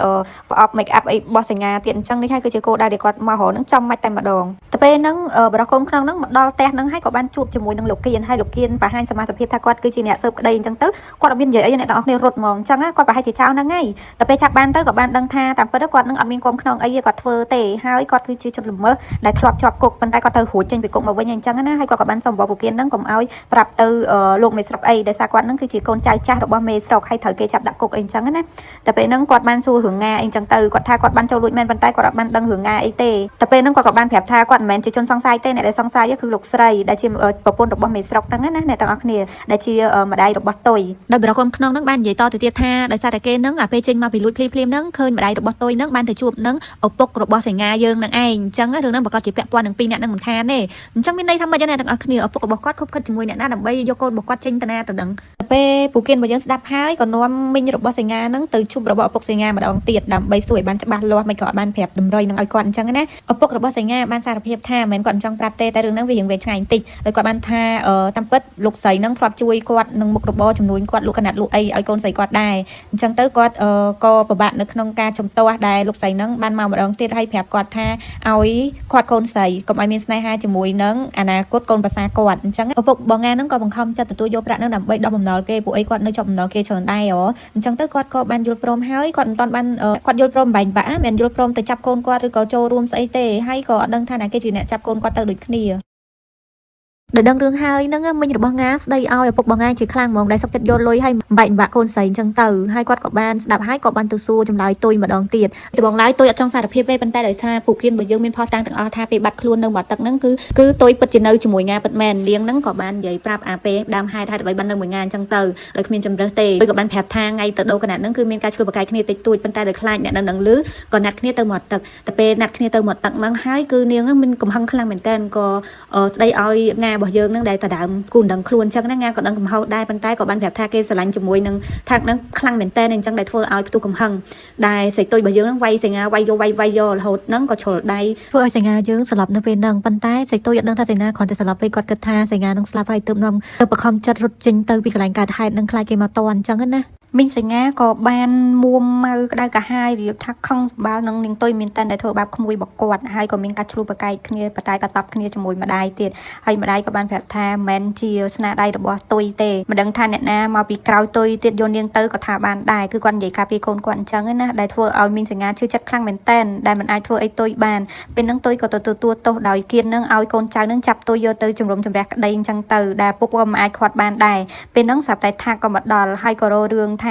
Speaker 1: ប្រអប់ make up អីរបស់សញ្ញាទៀតអញ្ចឹងនេះហើយគឺជាគោលដៅដែលគាត់មករកហ្នឹងចំម៉ាច់តែម្ដងតែពេលហ្នឹងបរិសកុំខ្នងហ្នឹងមកដល់ផ្ទះហ្នឹងហើយក៏បានជួបជាមួយនឹងលោកគៀនហើយលោកគៀនបង្ហាញសមាជិកភាពថាគាត់គឺជាអ្នកស៊ើបក្តីអញ្ចឹងទៅគាត់អត់មាននិយាយអីអ្នកទាំងអស់គ្នារត់ហ្មងអញ្ចឹងគាត់ប្រហែលជាចោលហ្នឹងហើយតែពេលចាប់បានទៅក៏បានដឹងថាតាមពិតគាត់នឹងអត់មានគំខ្នងអីទេគាត់ធ្វើទេហើយគាត់គឺជាជនល្មើសដែលធ្លាប់ជាប់គុកប៉ុន្តែគាត់ទៅរួចចេញពីគុកមកវិញអញ្ចឹងណាហើយគាត់ក៏បានសុំបបពគៀនហ្នឹងកុំឲ្យប្រាប់ទៅលោកមេស្រុកអីដោយសារគាត់ហ្នឹងគឺជាកូនចៅចាស់របស់មេស្រុកហើយត្រូវគេចាប់ដាក់គុកអីអញ្ចឹងណាតែពេលហ្នឹងគាត់បានសួររឿងងាអីអញ្ចឹងទៅគាត់ថាគាត់បានចូលលួចមែនប៉ុន្តែគាត់អត់បានដឹងរឿងងាអីទេតែពេលហ្នឹងគាត់ក៏បានប្រាប់ថាគាត់មិនមែនជាជនសង្ស័យទេអ្នកដែលសង្ស័យគឺលោកស្រីដែលជាប្រពន្ធរបស់មេស្រុកហ្នឹងណាអ្នកទាំងអស់គ្នាដែលជាម្ដាយរបស់តុយ
Speaker 2: ដោយបរិគុំក្នុងហ្នឹងបាននិយាយតទៅទៀតថាដោយសារតែគេហ្នឹងអាពេលចេញមកពីលួចភ្លាមភ្លាមហ្នឹងឃើញម្ដាយរបស់តុយហ្នឹងបានទៅជួបនឹងឪពុករបស់ស ញ្ញាយើងនឹងឯងអញ្ចឹងរឿងហ្នឹងប្រកាសជាពាក់ព័ន្ធនឹងពីរអ្នកនឹងមិនខានទេអញ្ចឹងមានន័យថាម៉េចអ្នកទាំងអស់គ្នាឪពុករបស់គាត់ខុបខិតជាមួយអ្នកណាដើម្បីយកកូនរបស់គាត់ចេញទៅណាទៅដឹងពេលពូគៀនរបស់យើងស្ដាប់ហើយក៏នាំមីងរបស់សញ្ញាហ្នឹងទៅជួបរបស់ឪពុកសញ្ញាម្ដងទៀតដើម្បីសួរឲ្យបានច្បាស់លាស់មិនក៏អត់បានប្រាប់តម្រុយនឹងឲ្យគាត់អញ្ចឹងណាឪពុករបស់សញ្ញាបានសារភាពថាមិនមែនគាត់មិនចង់ប្រាប់ទេតែរឿងហ្នឹងវារៀងវែងឆ្ងាយបន្តិចដោយគាត់បានថាតាមពិតលោកស្រីហ្នឹងធ្លាប់ជួយគាត់នឹងមុខរបរជំនួញគាត់លក់កណាត់លក់អីឲ្យកូនស្រីគាត់ដែរអញ្ចឹងទៅគាត់ក៏ពិបាកនៅក្នុងការជំទាស់ដែលលោកស្រីហ្នឹងបានមកម្ដងទៀតហើយប្រាប់គាត់ថាឲ្យគាត់កូនស្រីកុំឲ្យមានស្នេហាជាមួយនឹងអនាគតកូនប្រសាគាត់អញ្ចឹងឪពុកបងងាហ្នឹងក៏បង្ខំចិត្តទទួលយកប្រាក់ហ្នឹងដើម្បីដោះបំណុលគេពួកអីគាត់នៅជាប់បំណុលគេច្រើនដែរហ៎អញ្ចឹងទៅគាត់ក៏បានយល់ព្រមហើយគាត់មិនទាន់បានគាត់យល់ព្រមបែងបាក់មិនយល់ព្រមទៅចាប់កូនគាត់ឬក៏ចូលរួមស្អីទេហើយក៏អត់ដឹងថាណាគេជាអ្នកចាប់កូនគាត់ទៅដូចគ្នា ដែលដឹងរឿងហើយហ្នឹងមិញរបស់ងាស្ដីឲ្យឪពុករបស់ងាជាខ្លាំងហ្មងដែលសុកចិត្តយកលុយឲ្យបែកបាក់កូនស្រីអញ្ចឹងទៅហើយគាត់ក៏បានស្ដាប់ហើយក៏បានទៅសួរចម្លើយទុយម្ដងទៀតដំបងឡើយទុយអត់ចង់សារភាពទេប៉ុន្តែដោយសារពូគៀនរបស់យើងមានផុសតាំងទាំងអស់ថាពេលបាត់ខ្លួននៅមាត់ទឹកហ្នឹងគឺគឺទុយពិតជានៅជាមួយងាពិតមែននាងហ្នឹងក៏បាននិយាយប្រាប់អាពេលដើមហេតុហេតុអ្វីបាននៅមួយងាអញ្ចឹងទៅដោយគ្មានជំរើសទេទុយក៏បានប្រាប់ថាថ្ងៃទៅដូរកណាត់ហ្នឹងគឺមានការឆ្លោះប្រកែកគ្នាតិចតួចប៉ុន្តែដោយខ្លាចអ្នកនៅនឹងលឺក៏ណាត់គ្នាទៅមាត់ទឹកតែពេលណាត់គ្នាទៅមាត់ទឹកហ្នឹងហើយគឺនាងហ្នឹងមានកំហឹងខ្លាំងមែនតើក៏ ស្ដីឲ្យងារបស់យើងនឹងដែលតដើមគូនដឹងខ្លួនអញ្ចឹងណាងាក៏ដឹងកំហុសដែរប៉ុន្តែក៏បានប្រាប់ថាគេស្រឡាញ់ជាមួយនឹងថាក់នឹងខ្លាំងមែនតើអញ្ចឹងដែលធ្វើឲ្យផ្ទុះកំហឹងដែលស្រីទុយរបស់យើងនឹងវាយសញ្ញាវាយយកវាយវាយយករហូតហ្នឹងក៏ជ្រុលដៃធ្វើឲ្យសញ្ញាយើងស្លាប់នៅពេលហ្នឹងប៉ុន្តែស្រីទុយអត់ដឹងថាសញ្ញាគ្រាន់តែស្លាប់ពេលគាត់គិតថាសញ្ញានឹងស្លាប់ហើយទើបនាំទៅបខំចិត្តរត់ចេញទៅពីកន្លែងកើតហេតុនឹងខ្លាចគេមកតន់អញ្ចឹងណាមីងសញ្ញាក៏បានមួមម៉ៅក្តៅកាហាយរៀបថាខឹងសម្បាលនឹងនាងទុយមានតែដែលធ្វើបាបក្មួយរបស់គាត់ហើយក៏មានការឆ្លោះប្រកែកគ្នាបតែបតប់គ្នាជាមួយម្ដាយទៀតហើយម្ដាយក៏បានប្រាប់ថាមិនមែនជាស្នាដៃរបស់ទុយទេមិនដឹងថាអ្នកណាមកពីក្រោយទុយទៀតយកនាងទៅក៏ថាបានដែរគឺគាត់និយាយការពីកូនគាត់អញ្ចឹងណាដែលធ្វើឲ្យមីងសញ្ញាឈឺចិត្តខ្លាំងមែនតែនដែលមិនអាចធ្វើអីទុយបានពេលហ្នឹងទុយក៏ទៅទទួលទោសដោយគៀននឹងឲ្យកូនចៅនឹងចាប់ទុយយកទៅជំរុំជំរះក្តីអញ្ចឹងទៅដែលពុកក៏មិនអាចខាត់បានដែរពេលហ្នឹងស្រាប់តែថាក៏មកដល់ហើយក៏រករឿងថា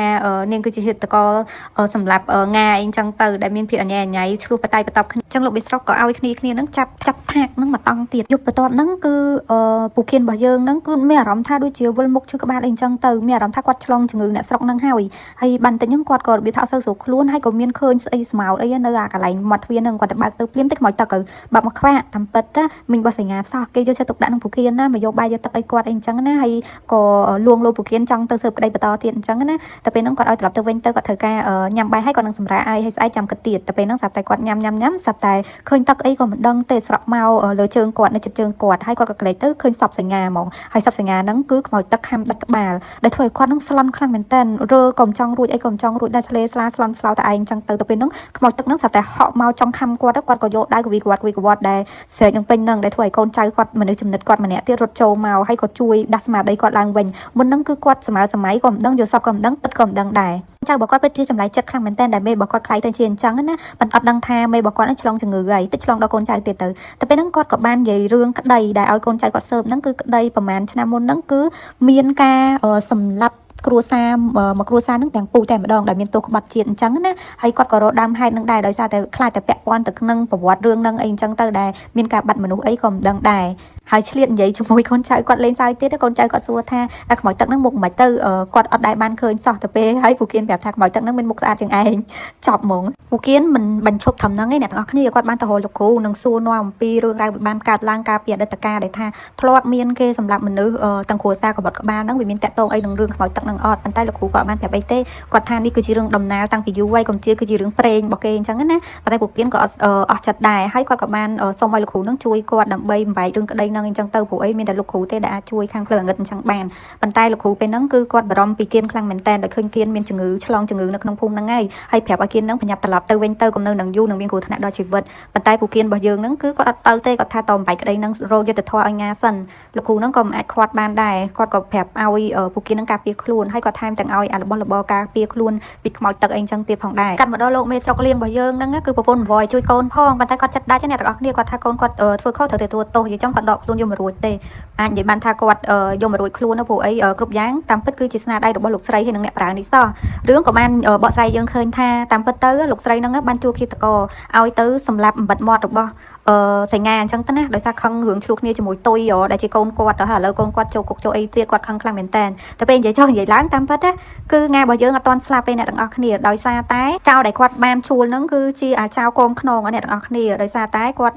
Speaker 2: នាងគឺជាហេតុកសម្រាប់ងាអីចឹងទៅដែលមានភាពអញ្ញាញ៉ៃឆ្លោះបតៃបតប់គ្នាចឹងលោកបេស្រុកក៏ឲ្យគ្នាគ្នានឹងចាប់ចាប់ថាកនឹងមកតង់ទៀតយប់បន្ទាប់ហ្នឹងគឺពូខៀនរបស់យើងហ្នឹងគឺមានអារម្មណ៍ថាដូចជាវិលមុខឈឺក្បាលអីចឹងទៅមានអារម្មណ៍ថាគាត់ឆ្លងជំងឺអ្នកស្រុកហ្នឹងហើយហើយបានតិចហ្នឹងគាត់ក៏របៀបថាអត់សូវស្រួលខ្លួនហើយក៏មានឃើញស្អីស្មោតអីនៅអាកន្លែងមាត់ទ្វារហ្នឹងគាត់ទៅបើកទៅភ្លាមទៅខ្មោចទឹកទៅបាក់មកខ្វាក់តាមពិតណាមីងរបស់សញ្ញាសោះគេយកចិត្តទុកដាក់នឹងពូខៀនណាមកយកបាយយកទឹកអីគាត់អីចឹងណាហើយក៏លួងលោពូខៀនចង់ទៅស៊ើបក្តីបន្តទៀតអញ្ចឹងណា តែពេលហ្នឹងគាត់ឲ្យត្រឡប់ទៅវិញទៅគាត់ត្រូវការញ៉ាំបាយហើយគាត់នឹងសម្រាកឲ្យហើយស្អែកចាំគិតទៀតតែពេលហ្នឹងស្រាប់តែគាត់ញ៉ាំញ៉ាំញ៉ាំស្រាប់តែឃើញទឹកអីក៏មិនដឹងទេស្រក់មកលើជើងគាត់នៅចិត្តជើងគាត់ហើយគាត់ក៏ក្លែកទៅឃើញសពសញ្ញាហ្មងហើយសពសញ្ញាហ្នឹងគឺខ្មោចទឹកខាំដាច់ក្បាលដែលធ្វើឲ្យគាត់ហ្នឹងស្លន់ខ្លាំងមែនតើរើក៏មិនចង់រួចអីក៏មិនចង់រួចដែរស្លេស្លាស្លន់ស្លោតែឯងចឹងទៅទៅពេលហ្នឹងខ្មោចទឹកហ្នឹងស្រាប់តែហក់មកចង់ខំគាត់គាត់ក៏យកដៃកវីកវត្តកវីកវត្តដែរស្រែកនឹងពេញហ្នឹងដែលធ្វើឲ្យកូនចៅគាត់មនុស្សចំណិតគាត់ម្នាក់ទៀតរត់ចូលមកហើយក៏ជួយដាស់ស្មារតីគាត់ឡើងវិញមុនហ្នឹងគឺគាត់សម័យសម័យក៏មិនដឹងយល់សពក៏មិនដឹងពិតក៏មិនដឹងដែរចៅរបស់គាត់ពិតជាចម្លែកចិត្តខ្លាំងមែនតើដែលមេរបស់គាត់ខ្លាយទៅជាអញ្ចឹងណាប៉ុន្តែអត់ដឹងថាមេរបស់គាត់នឹងឆ្លងជំងឺហើយតិចឆ្លងដល់កូនចៅទៀតទៅតែពេលហ្នឹងគាត់ក៏បាននិយាយរឿងក្តីដែលឲ្យកូនចៅគាត់ស៊ើបហ្នឹងគឺក្តីប្រហែលឆ្នាំមុនហ្នឹងគឺមានការសម្លាប់គ្រួសារមកគ្រួសារនឹងទាំងពូតែម្ដងដែលមានទោសក្បត់ជាតិអញ្ចឹងណាហើយគាត់ក៏រកដើមហេតុនឹងដែរដោយសារតែខ្លាចតែពាក់ព័ន្ធទៅក្នុងប្រវត្តិរឿងនឹងអីអញ្ចឹងទៅដែលមានការបាត់មនុស្សអីក៏មិនដឹងដែរហើយឆ្លៀតនិយាយជាមួយកូនចៅគាត់លេងសើចទៀតកូនចៅគាត់សួរថាតែខ្មោចទឹកហ្នឹងមុខមិនទៅគាត់អត់ដែលបានឃើញសោះទៅពេលហើយពូគៀនប្រាប់ថាខ្មោចទឹកហ្នឹងមានមុខស្អាតជាងឯងចប់ហ្មងពូគៀនមិនបញ្ឈប់ត្រឹមហ្នឹងឯងអ្នកទាំងអស់គ្នាគាត់បានទៅរកលោកគ្រូនិងសួរនាំអំពីរឿងរ៉ាវវាបានកើតឡើងកាលពីអតីតកាលដែលថាធ្លាប់មានគេសម្លាប់មនុស្សទាំងគ្រួសារកបត់ក្បាលហ្នឹងវាមានតាក់ទងអីនឹងរឿងខ្មោចទឹកហ្នឹងអត់ប៉ុន្តែលោកគ្រូក៏អត់បានប្រាប់អីទេគាត់ថានេះគឺជារឿងដំណាលតាំងពីយូរហើយកុំជឿគឺជារឿងព្រេងរបស់គេអញ្ចឹងណាប៉ុន្តែពូគៀនក៏អត់អស់ចិត្តដែរហើយគាត់ក៏បានសុំឲ្យលោកគ្រូនឹងជួយគាត់ដើម្បីបំបែករឿងក្តីហ្នឹងអញ្ចឹងទៅព្រោះអីមានតែលោកគ្រូទេដែលអាចជួយខាងផ្លូវអង្កឹតអញ្ចឹងបានប៉ុន្តែលោកគ្រូពេលហ្នឹងគឺគាត់បារម្ភពីគៀនខ្លាំងមែនតើដោយឃើញគៀនមានជំងឺឆ្លងជំងឺនៅក្នុងភូមិហ្នឹងហើយហើយប្រាប់ឲ្យគៀនហ្នឹងប្រញាប់ត្រឡប់ទៅវិញទៅកុំនៅនឹងយូរនឹងមានគ្រោះថ្នាក់ដល់ជីវិតប៉ុន្តែពូគៀនរបស់យើងហ្នឹងគឺគាត់អត់ទៅទេគាត់ថាតបំបែកក្តីហ្នឹងរកយុត្តិធម៌ឲ្យងាសិនលោកគ្រូហ្នឹងក៏មិនអាចខាត់បានដែរគាត់ក៏ប្រាប់ឲ្យពូគៀនហ្នឹងការពារខ្លួនហើយគាត់ថែមទាំងឲ្យអារបស់របរការពារខ្លួនពីខ្មោចទឹកអីចឹងទៀតផងដែរកាត់មកដល់លោកមេស្រុកលៀងរបស់យើងហ្នឹងគឺប្រពន្ធវយជួយកូនផងប៉ុន្តែគាត់ចិត្តដាច់អ្នកទាំងអស់គ្នាគាត់ថាកូនគាត់ធ្វើខុសត្រូវទទួលទោសយល់ចឹងគាត់ដកខ្លួនយកមករួចទេអាចនិយាយបានថាគាត់យកមករួចខ្លួនព្រោះអីគ្រប់យ៉ាងតាមពិតគឺជាស្នាដៃរបស់លោកស្រីហើយនិងអ្នកប្រានេះសោះរឿងក៏បានបកស្រាយយើងឃើញថាតាមពិតទៅលោកស្រីហ្នឹងបានជួឃាតករឲ្យទៅសម្លាប់អំបិតមាត់របស់
Speaker 1: សញ្ញាអញ្ចឹងទៅណាដោយសារខឹងរឿងឆ្លោះគ្នាជាមួយតុយដែលជាកូនគាត់ដល់ហើយឥឡូវកូនគាត់ចូលគុកចូលអីទៀតគាត់ខឹងខ្លាំងមែនតើតែពេលនិយាយចុះនិយាយឡើងតាមពិតណាគឺងារបស់យើងអត់ទាន់ស្លាប់ទេអ្នកទាំងអស់គ្នាដោយសារតែចៅដែលគាត់បានជួលហ្នឹងគឺជាអាចៅកងខ្នងអ្នកទាំងអស់គ្នាដោយសារតែគាត់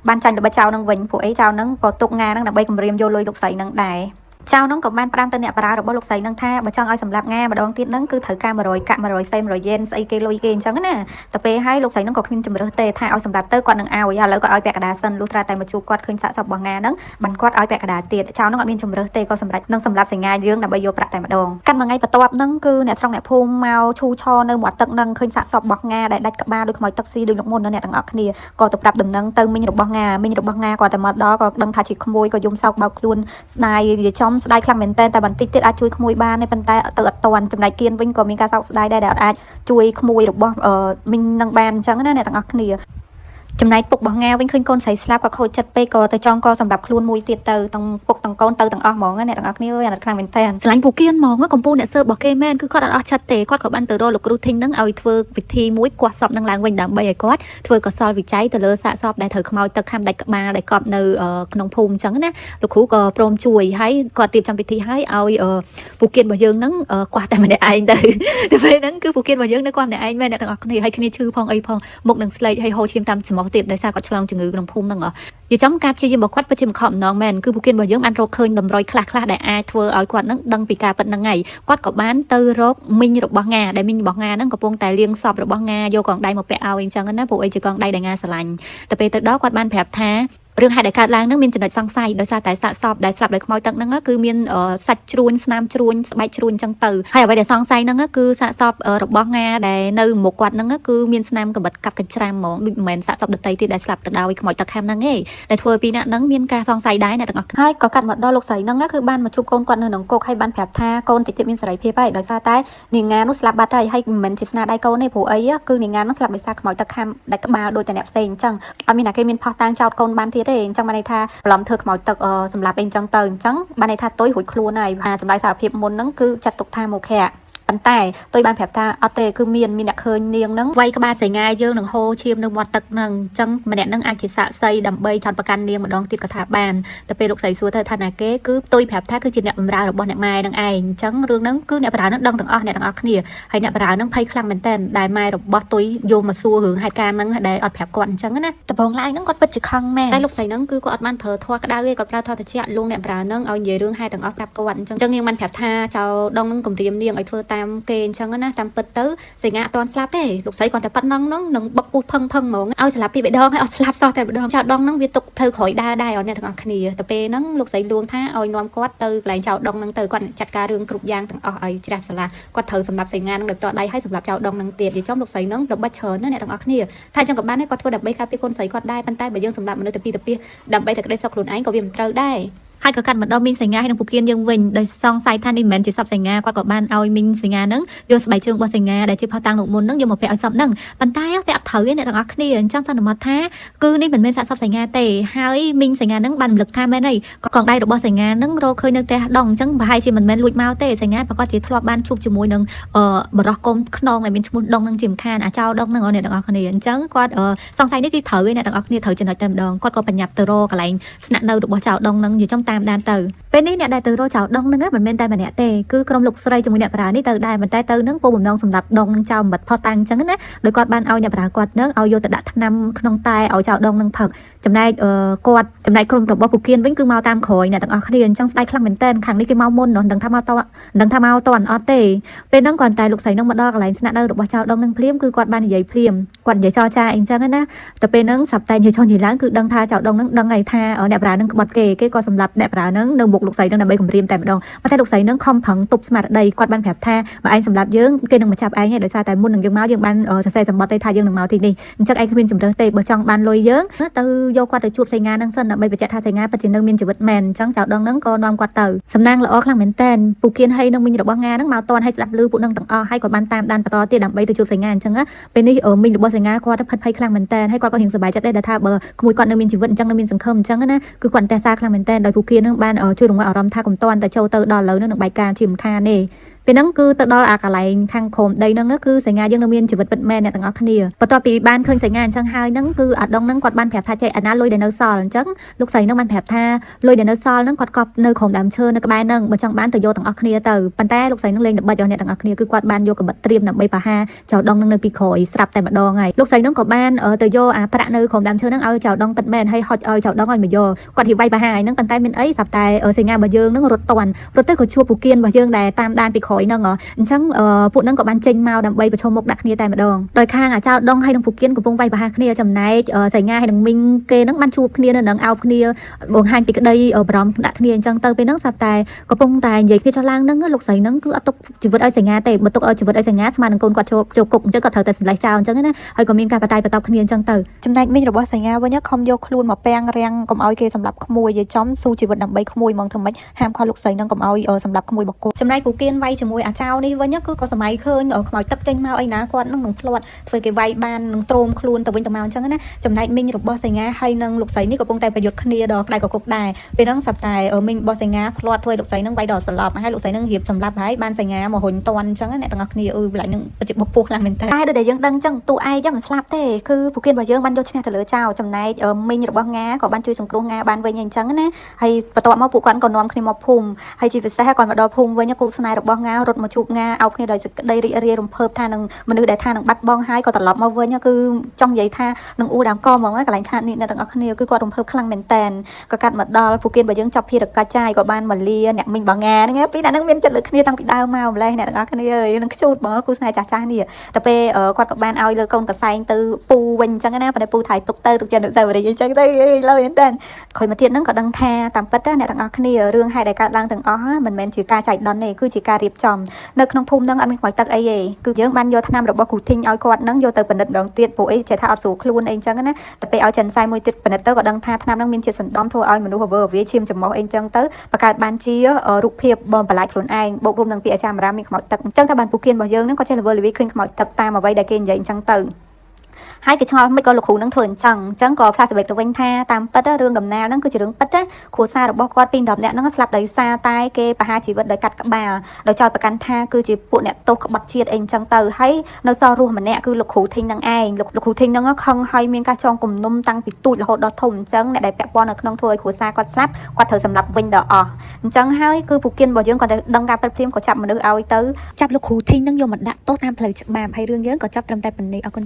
Speaker 1: បានចាញ់ល្បិចចៅហ្នឹងវិញព្រោះអីចៅហ្នឹងក៏ទុកងាហ្នឹងដើម្បីគម្រាមយកលុយលោកស្រីហ្នឹងដែរចៅហ្នឹងក៏បានផ្ដាំទៅអ្នកបារារបស់លោកស្រីហ្នឹងថាបើចង់ឲ្យសម្លាប់ងាម្ដងទៀតហ្នឹងគឺត្រូវការ100កាក់100សេ100យេនស្អីគេលុយគេអញ្ចឹងណាតែពេលហើយលោកស្រីហ្នឹងក៏គ្មានជំរើសទេថាឲ្យសម្រាប់ទៅគាត់នឹងឲ្យឥឡូវគាត់ឲ្យពាក់កណ្ដាលសិនលុះត្រាតែមកជួបគាត់ឃើញសាកសពរបស់ងាហ្នឹងបានគាត់ឲ្យពាក់កណ្ដាលទៀតចៅហ្នឹងអត់មានជំរើសទេក៏សម្រេចនឹងសម្រាប់សញ្ញាយើងដើម្បីយកប្រាក់តែម្ដងកាន់មួយថ្ងៃបន្ទាប់ហ្នឹងគឺអ្នកស្រុកអ្នកភូមិមកឈូឆរនៅមាត់ទឹកហ្នឹងឃើញសាកសពរបស់ងាដែលដាច់ក្បាលដូចខ្មោចទឹកស៊ីដូចលោកមុនណាអ្នកទាំងអស់គ្នាក៏ទៅប្រាប់ដំណឹងទៅមីងរបស់ងាមីងរបស់ងាគាត់តែមកដល់ក៏ដឹងថាជាក្មួយក៏យំសោកបោកខ្លួនស្ដាយនិយាយចំស្ដាយខ្លាំងមែនតើតែបន្តិចទៀតអាចជួយក្មួយបានទេប៉ុន្តែទៅអត់តាន់ចំណែកគៀនវិញក៏មានការសោកស្ដាយដែរដែលអាចជួយក្មួយរបស់មីងនឹងបានអញ្ចឹងណាអ្នកទាំងអស់គ្នាចំណែកពុករបស់ងាវិញឃើញកូនស្រីស្លាប់ក៏ខូចចិត្តពេកក៏ទៅចងកសម្រាប់ខ្លួនមួយទៀតទៅទាំងពុកទាំងកូនទៅទាំងអស់ហ្មងណាអ្នកទាំងអស់គ្នាអើយអាណិតខ្លាំងមែនតើ
Speaker 2: ស្រឡាញ់ពូគៀនហ្មងកំពូលអ្នកស៊ើបរបស់គេមែនគឺគាត់អត់អស់ចិត្តទេគាត់ក៏បានទៅរកលោកគ្រូធីងហ្នឹងឲ្យធ្វើវិធីមួយគាស់សពនឹងឡើងវិញដើម្បីឲ្យគាត់ធ្វើកុសលវិច័យទៅលើសាកសពដែលត្រូវខ្មោចទឹកខាំដាច់ក្បាលដែលកប់នៅក្នុងភូមិអញ្ចឹងណាលោកគ្រូក៏ព្រមជួយហើយគាត់រៀបចំពិធីឲ្យឲ្យពូគៀនរបស់យើងហ្នឹងគាស់តែម្នាក់ឯងទៅទៅពេលហ្នឹងគឺពូគៀនរបស់យើងនៅគាត់ម្នាក់ឯងមែនអ្នកទាំងអស់គ្នាហើយគ្នាឈឺផងអីផងមុខនឹងស្លេកហើយហូរឈាមតាមច្រមុះទៀតដោយសារគាត់ឆ្លងជំងឺក្នុងភូមិហ្នឹងហ៎ និយាយចំការព្យាយាមរបស់គាត់ពិតជាមិនខកបំណងមែនគឺពួកគៀនរបស់យើងបានរកឃើញតម្រុយខ្លះខ្លះដែលអាចធ្វើឲ្យគាត់នឹងដឹងពីការពិតហ្នឹងហើយគាត់ក៏បានទៅរកមីងរបស់ងាដែលមីងរបស់ងាហ្នឹងកំពុងតែលាងសពរបស់ងាយកកងដៃមកពាក់ឲ្យអញ្ចឹងណាព្រោះអីជាកងដៃដែលងាស្រឡាញ់តែពេលទៅដល់គាត់បានប្រាប់ថារឿងហេតុដែលកើតឡើងហ្នឹងមានចំណុចសង្ស័យដោយសារតែសាកសពដែលស្លាប់ដោយខ្មោចទឹកហ្នឹងគឺមានសាច់ជ្រួញស្នាមជ្រួញស្បែកជ្រួញអញ្ចឹងទៅហើយអ្វីដែលសង្ស័យហ្នឹងគឺសាកសពរបស់ងាដែលនៅមុខគាត់ហ្នឹងគឺមានស្នាមកបិតកាប់កញ្ច្រាំហ្មងដូចមិនមែនសាកសពដតីទៀតដែលស្លាប់ទៅដោយខ្មោចទឹកខាំហ្នឹងទេដែលធ្វើឲ្យពីរអ្នកហ្នឹងមានការសង្ស័យដែរអ្នកទាំងអស់គ្នា
Speaker 1: ហើយក៏កាត់មកដល់លោកស្រីហ្នឹងគឺបានមកជួបកូនគាត់នៅក្នុងគុកហើយបានប្រាប់ថាកូនតិចទៀតមានសេរីភាពហើយដោយសារតែនាងងានោះស្លាប់បាត់ហើយហើយមិនមែនជាស្នាដៃកូនទេព្រោះអីគឺនាងងានោះស្លាប់ដោយសារខ្មោចទឹកខាំដាច់ក្បាលដូចតែអ្នកផ្សេងអញ្ចឹងអត់មានណាគេមានផោះតាងចោតកូនបានទៀតទេអញ្ចឹងបានន័យថាបន្លំធ្វើខ្មោចទឹកសម្រាប់អីអញ្ចឹងទៅអញ្ចឹងបានន័យថាតុយរួចខ្លួនហើយអាចម្លើយសារភាពមុនហ្នឹងគឺចាត់ទុកថាមោខៈប៉ុន្តែតុយបានប្រាប់ថាអត់ទេគឺមានមានអ្នកឃើញនាងហ្នឹង
Speaker 2: វាយក្បាលសញ្ញាយើងនឹងហូរឈាមនៅមាត់ទឹកហ្នឹងអញ្ចឹងម្នាក់ហ្នឹងអាចជាសាក្សីដើម្បីចោទប្រកាន់នាងម្ដងទៀតក៏ថាបានតែពេលលោកស្រីសួរទៅថាណាគេគឺផ្ទុយប្រាប់ថាគឺជាអ្នកបម្រើរបស់អ្នកម៉ែហ្នឹងឯងអញ្ចឹងរឿងហ្នឹងគឺអ្នកបម្រើហ្នឹងដឹងទាំងអស់អ្នកទាំងអស់គ្នាហើយអ្នកបម្រើហ្នឹងភ័យខ្លាំងមែនតើដែលម៉ែរបស់ទុយយកមកសួររឿងហេតុការណ៍ហ្នឹងដែលអត់ប្រាប់គាត់អញ្ចឹងណា
Speaker 1: ដំបូងឡើងហ្នឹងគាត់ពិតជាខឹងមែន
Speaker 2: តែលោកស្រីហ្នឹងគឺគាត់អត់បានប្រើធម៌ក្តៅទេគាត់ប្រើធម៌ត្រជាក់លួងអ្នកបម្រើហ្នឹងឲ្យនិយាយរឿងហេតុទាំងអស់ប្រាប់គាត់អញ្ចឹងអញ្ចឹងនាងបានប្រាប់ថាចៅដងហ្នឹងគំរាមនាងឲ្យធ្វើតាមគេអញ្ចឹងណាតាមពិតទៅសញ្ញាអត់ទាន់ស្លាប់ទេលោកស្រីគាត់តែប៉ណ្ណឹងហ្នឹងនឹងបុកពោះផឹងផឹងហ្មងឲ្យស្លាប់ពីបេះដូងឲ្យអត់ស្លាប់សោះតែម្ដងចៅដងហ្នឹងវាទុកផ្លូវក្រោយដើរដែរអត់អ្នកទាំងអស់គ្នាទៅពេលហ្នឹងលោកស្រីលួងថាឲ្យនាំគាត់ទៅកន្លែងចៅដងហ្នឹងទៅគាត់ចាត់ការរឿងគ្រប់យ៉ាងទាំងអស់ឲ្យជ្រះស្រឡះគាត់ត្រូវសម្រាប់សញ្ញាហ្នឹងដោយផ្ទាល់ដៃឲ្យសម្រាប់ចៅដងហ្នឹងទៀតនិយាយចំលោកស្រីហ្នឹងល្បិចច្រើនណាស់អ្នកទាំងអស់គ្នាថាអញ្ចឹងក៏បានដែរគាត់ធ្វើដើម្បីការពារកូនស្រីគាត់ដែរប៉ុន្តែបើយើងសម្រាប់មនុស្សទៅពីទៅពីដើម្បីតែក្តីសុខខ្លួនឯងក៏វាមិនត្រូវដែរហើយក៏កាត់មកដល់មីងសញ្ញាហើយនឹងពូគៀនយើងវិញដោយសង្ស័យថានេះមិនមែនជាសពសញ្ញាគាត់ក៏បានឲ្យមីងសញ្ញាហ្នឹងយកស្បែកជើងរបស់សញ្ញាដែលជាផុសតាំងលោកមុនហ្នឹងយកមកពាក់ឲ្យសពហ្នឹងប៉ុន្តែពាក់អត់ត្រូវទេអ្នកទាំងអស់គ្នាអញ្ចឹងសន្មតថាគឺនេះមិនមែនសាកសពសញ្ញាទេហើយមីងសញ្ញាហ្នឹងបានរំលឹកថាមែនហើយកងដៃរបស់សញ្ញាហ្នឹងរកឃើញនៅផ្ទះដងអញ្ចឹងប្រហែលជាមិនមែនលួចមកទេសញ្ញាប្រកាសជាធ្លាប់បានជួបជាមួយនឹងអឺបរោះកុំខ្នងដែលមានឈ្មោះដងហ្នឹងជាមិនខានអាចោដងហ្នឹងអ្នកទាំងអស់គ្នាអញ្ចឹងគាត់សង្ស័យនេះគឺត្រូវឯអ្នកទាំងអស់គ្នាត្រូវចំណុចតែម្ដងគាត់ក៏បញ្ញាប់ទៅរកកន្លែងស្នាក់នៅរបស់ចៅដងហ្នឹងនិយាយចំតាមដានទៅពេលនេះអ្នកដែលទៅរកចៅដងហ្នឹងមិនមែនតែម្នាក់ទេគឺក្រុមលោកស្រីជាមួយអ្នកប្រានេះទៅដែរប៉ុន្តែទៅហ្នឹងពោបំណងសម្រាប់ដងនឹងចៅមិនផុសតាំងអញ្ចឹងណាដោយគាត់បានឲ្យអ្នកប្រាគាត់នឹងឲ្យយកទៅដាក់ថ្នាំក្នុងតែឲ្យចៅដងនឹងផឹកចំណែកគាត់ចំណែកក្រុមរបស់ពូគៀនវិញគឺមកតាមក្រោយអ្នកទាំងអស់គ្នាអញ្ចឹងស្ដាយខ្លាំងមែនតើខាងនេះគេមកមុនមិនដឹងថាមកតមិនដឹងថាមកតអត់ទេពេលហ្នឹងគាត់តែលោកស្រីនឹងមកដល់កន្លែងស្នាក់នៅរបស់ចៅដងនឹងភ្លាមគឺគាត់បាននិយាយភ្លាមគាត់និយាយចរចាអីអញ្ចឹងណាតែពេលហ្នឹងស្រាប់តែនិយាយចោះនិយាយឡើងគឺដឹងថាចៅដងនឹងដឹងហើយថាអ្នកប្រានឹងក្បត់គេគេក៏សម្លាប់អ្នកប្រានឹងនៅមុខលោកស្រីនឹងដើម្បីគំរាមតែម្ដងប៉ុន្តែលោកស្រីនឹងខំប្រឹងទប់ស្មារតីគាត់បានប្រាប់ថាបើឯងសម្លាប់យើងគេនឹងមកចាប់ឯងហើយដោយសារតែមុននឹងយើងមកយើងបានសរសេរសម្បត្តិទេថាយើងនឹងមកទីនេះអញ្ចឹងឯងគ្មានជំរើសទេបើចង់បានលុយយើងទៅយកគាត់ទៅជួបសញ្ញានឹងសិនដើម្បីបញ្ជាក់ថាសញ្ញាពិតជានៅមានជីវិតមែនអញ្ចឹងចៅដងនឹងក៏នាំគាត់ទៅសំណាងល្អខ្លាំងមែនតើពូគៀនហីនឹងមីងរបស់ងានឹងមកតន់ឲ្យស្ដាប់ឮពួកនឹងទាំងអស់ហើយក៏បានតាមដានបន្តទៀតដើម្បីទៅជួបសញ្ញាអញ្ចឹងពេលនេះមីងរបស់សញ្ញាគាត់ភិតភ័យខ្លាំងមែនតើហើយគាត់ក៏រៀងសប្បាយចិត្តដែរដែលថាបើក្មួយគាត់នៅមានជីវិតអញ្ចឹងនៅមានសង្ឃឹមអញ្ចឹងណាគឺគាត់តែសារខ្លាំងមែនតើដោយពូគៀននឹងបានជួយរំងាស់អារម្មណ៍ថាកុំតន់តែចូលទៅដល់ឥឡូវនឹងបែកការជាមិនខានទេ ពេលហ្នឹងគឺទៅដល់អាកន្លែងខាងក្រោមដីហ្នឹងគឺសញ្ញាយើងនៅមានជីវិតពិតមែនអ្នកទាំងអស់គ្នាបន្ទាប់ពីបានឃើញសញ្ញាអញ្ចឹងហើយហ្នឹងគឺអាដងហ្នឹងគាត់បានប្រាប់ថាចេះអាណាលុយដែលនៅសល់អញ្ចឹងលោកស្រីហ្នឹងបានប្រាប់ថាលុយដែលនៅសល់ហ្នឹងគាត់កប់នៅក្រោមដើមឈើនៅក្បែរហ្នឹងបើចង់បានទៅយកទាំងអស់គ្នាទៅប៉ុន្តែលោកស្រីហ្នឹងលេងល្បិចរបស់អ្នកទាំងអស់គ្នាគឺគាត់បានយកកាំបិតត្រៀមដើម្បីប្រហារចៅដងហ្នឹងនៅពីក្រោយស្រាប់តែម្ដងហើយលោកស្រីហ្នឹងក៏បានទៅយកអាប្រាក់នៅក្រោមដើមឈើហ្នឹងឲ្យចៅដងពិតមែនហើយហុចឲ្យចៅដងឲ្យមកយកគាត់រៀបវាយប្រហារហ្នឹងប៉ុន្តែមានអីស្រាប់តែសញ្ញារបស់យើងហ្នឹងរត់តាន់រត់ទៅក៏ជួបពូគៀនរបស់យើងដែលតាមដានពីក្រោយហ្នឹងអញ្ចឹងពួកហ្នឹងក៏បានចេញមកដើម្បីប្រឈមមុខដាក់គ្នាតែម្ដងដោយខាងអាចៅដងហើយនឹងពូគៀនកំពុងវាយប្រហារគ្នាចំណែកសញ្ញាហើយនឹងមីងគេហ្នឹងបានជួបគ្នានៅនឹងអោបគ្នាបង្ហាញពីក្តីបារម្ភដាក់គ្នាអញ្ចឹងទៅពេលហ្នឹងស្រាប់តែកំពុងតែនិយាយគ្នាចុះឡើងហ្នឹងលោកស្រីហ្នឹងគឺអត់ទុកជីវិតឲ្យសញ្ញាទេបើទុកឲ្យជីវិតឲ្យសញ្ញាស្មើនឹងកូនគាត់ចូលចូលគុកអញ្ចឹងគាត់ត្រូវតែសម្លេះចោលអញ្ចឹងណាហើយក៏មានការបតាយបន្តគ្នាអញ្ចឹងទៅ
Speaker 1: ចំណែកមីងរបស់សញ្ញាវិញខំយកខ្លួនមកពាំងរាំងកុំឲ្យគេសម្លាប់ក្មួយយាយចំស៊ូជីវិតដើម្បីក្មួយហ្មងធ្វើម៉េចហាមឃាត់លោកស្រីនឹងកុំឲ្យសម្លាប់ក្មួយរបស់គាត់
Speaker 2: ចំណែកពូគៀនវាយជាមួយអាចៅនេះវិញគឺក៏សម័យឃើញខ្មោចទឹកចេញមកអីណាគាត់នឹងនឹងផ្លាត់ធ្វើគេវាយបាននឹងទ្រោមខ្លួនទៅវិញទៅមកអញ្ចឹងណាចំណែកមីងរបស់សញ្ញាហើយនឹងលោកស្រីនេះកំពុងតែប្រយុទ្ធគ្នាដល់ក្តៅកគុកដែរពេលហ្នឹងស្រាប់តែមីងរបស់សញ្ញាផ្លាត់ធ្វើឲ្យលោកស្រីនឹងវាយដល់សន្លប់ហើយលោកស្រីនឹងរៀបសម្លាប់ហើយបានសញ្ញាមករុញតន់អញ្ចឹងណាអ្នកទាំងអស់គ្នាអឺម្លាញ់នឹងពិតជាបុកពោះខ្លាំងមែនតើ
Speaker 1: តែដូចដែលយើងដឹងចឹងតួឯកមិនស្លាប់ទេគឺពូគៀនរបស់យើងបានយកឈ្នះទៅលើចៅចំណែកមីងរបស់ងាក៏បានជួយសង្គ្រោះងាបានវិញអញ្ចឹងណាហើយបន្ទាប់មកពួកគាត់ក៏នាំគ្នាមកភូមិហើយជាពិសេសគាត់មកដល់ភូមិវិញគូស្នេហ៍របស់ងារត់មកជួបងាអោបគ្នាដោយសេចក្តីរីករាយរំភើបថានឹងមនុស្សដែលថានឹងបាត់បង់ហើយក៏ត្រឡប់មកវិញគឺចង់និយាយថានឹងអ៊ូដើមកហ្មងកន្លែងឆាតនេះអ្នកទាំងអស់គ្នាគឺគាត់រំភើបខ្លាំងមែនតែនក៏កាត់មកដល់ពូគៀនរបស់យើងចាប់ភារកិច្ចចាយក៏បានមកលាអ្នកមីងរបស់ងាហ្នឹងពីរអ្នកហ្នឹងមានចិត្តលើគ្នាតាំងពីដើមមកម្លេះអ្នកទាំងអស់គ្នាអើយនឹងខ្ជូតហ្មងគូស្នេហ៍ចាស់ចាស់នេះ តែពេលគាត់ក៏បានឲ្យលើកូនកសែងទៅពូវិញអញ្ចឹងណាប៉ុន្តែពូថៃទុកទៅទុកជាអនុស្សាវរីយ៍អញ្ចឹងទៅឡើយមែនតើក្រោយមកទៀតហ្នឹងក៏ដឹងថាតាមពិតណាអ្នកទាំងអស់គ្នារឿងហេតុដែលកើតឡើងទាំងអស់មិនមែនជាការចៃដន្យទេគឺជាការរៀបចំនៅក្នុងភូមិហ្នឹងអត់មានខ្មោចទឹកអីទេគឺយើងបានយកថ្នាំរបស់គ្រូធីងឲ្យគាត់ហ្នឹងយកទៅពិនិត្យម្ដងទៀតព្រោះអីចេះថាអត់ស្រួលខ្លួនអីអញ្ចឹងណាតែពេលឲ្យចិនសាយមួយទៀតពិនិត្យទៅក៏ដឹងថាថ្នាំហ្នឹងមានជាតិសណ្ដំធ្វើឲ្យមនុស្សអវើអវាឈាមច្រមុះអីអញ្ចឹងទៅបង្កើតបានជារូបភាពបំបន្លាយខ្លួនឯងបូករួមនឹងពាក្យអាចារ្យបារាមានខ្មោចទឹកអញ្ចឹងតែបានពូគៀនរបស់យើងហ្នឹងគាត់ចេះល្វើល្វីឃើញខ្មោចទឹកតាមអ្វីដែលគេនិយាយអញ្ចឹងទៅហើយគេឆ្ងល់មិនក៏លោកគ្រូនឹងធ្វើអញ្ចឹងអញ្ចឹងក៏ flashback ទៅវិញថាតាមពិតរឿងដំណាលហ្នឹងគឺជារឿងពិតណាគ្រួសាររបស់គាត់ពី10នាក់ហ្នឹងស្លាប់ដោយសារតែគេប្រហារជីវិតដោយកាត់ក្បាលដោយចោទប្រកាន់ថាគឺជាពួកអ្នកទោសក្បត់ជាតិអីអញ្ចឹងទៅហើយនៅសល់រស់ម្នាក់គឺលោកគ្រូធីងនឹងឯងលោកគ្រូធីងហ្នឹងខឹងហើយមានការចងគំនុំតាំងពីទូចរហូតដល់ធំអញ្ចឹងអ្នកដែលពាក់ព័ន្ធនៅក្នុងធ្វើឲ្យគ្រួសារគាត់ស្លាប់គាត់ត្រូវសម្លាប់វិញដល់អស់អញ្ចឹងហើយគឺពូគៀនរបស់យើងគាត់តែដឹងការពិតភ្លាមក៏ចាប់មនុស្សឲ្យទៅចាប់លោកគ្រូធីងនឹងយកមកដាក់ទោសតាមផ្លូវច្បាប់ហើយរឿងយើងក៏ចាប់ត្រឹមតែប៉ុណ្ណេះអរគុណ។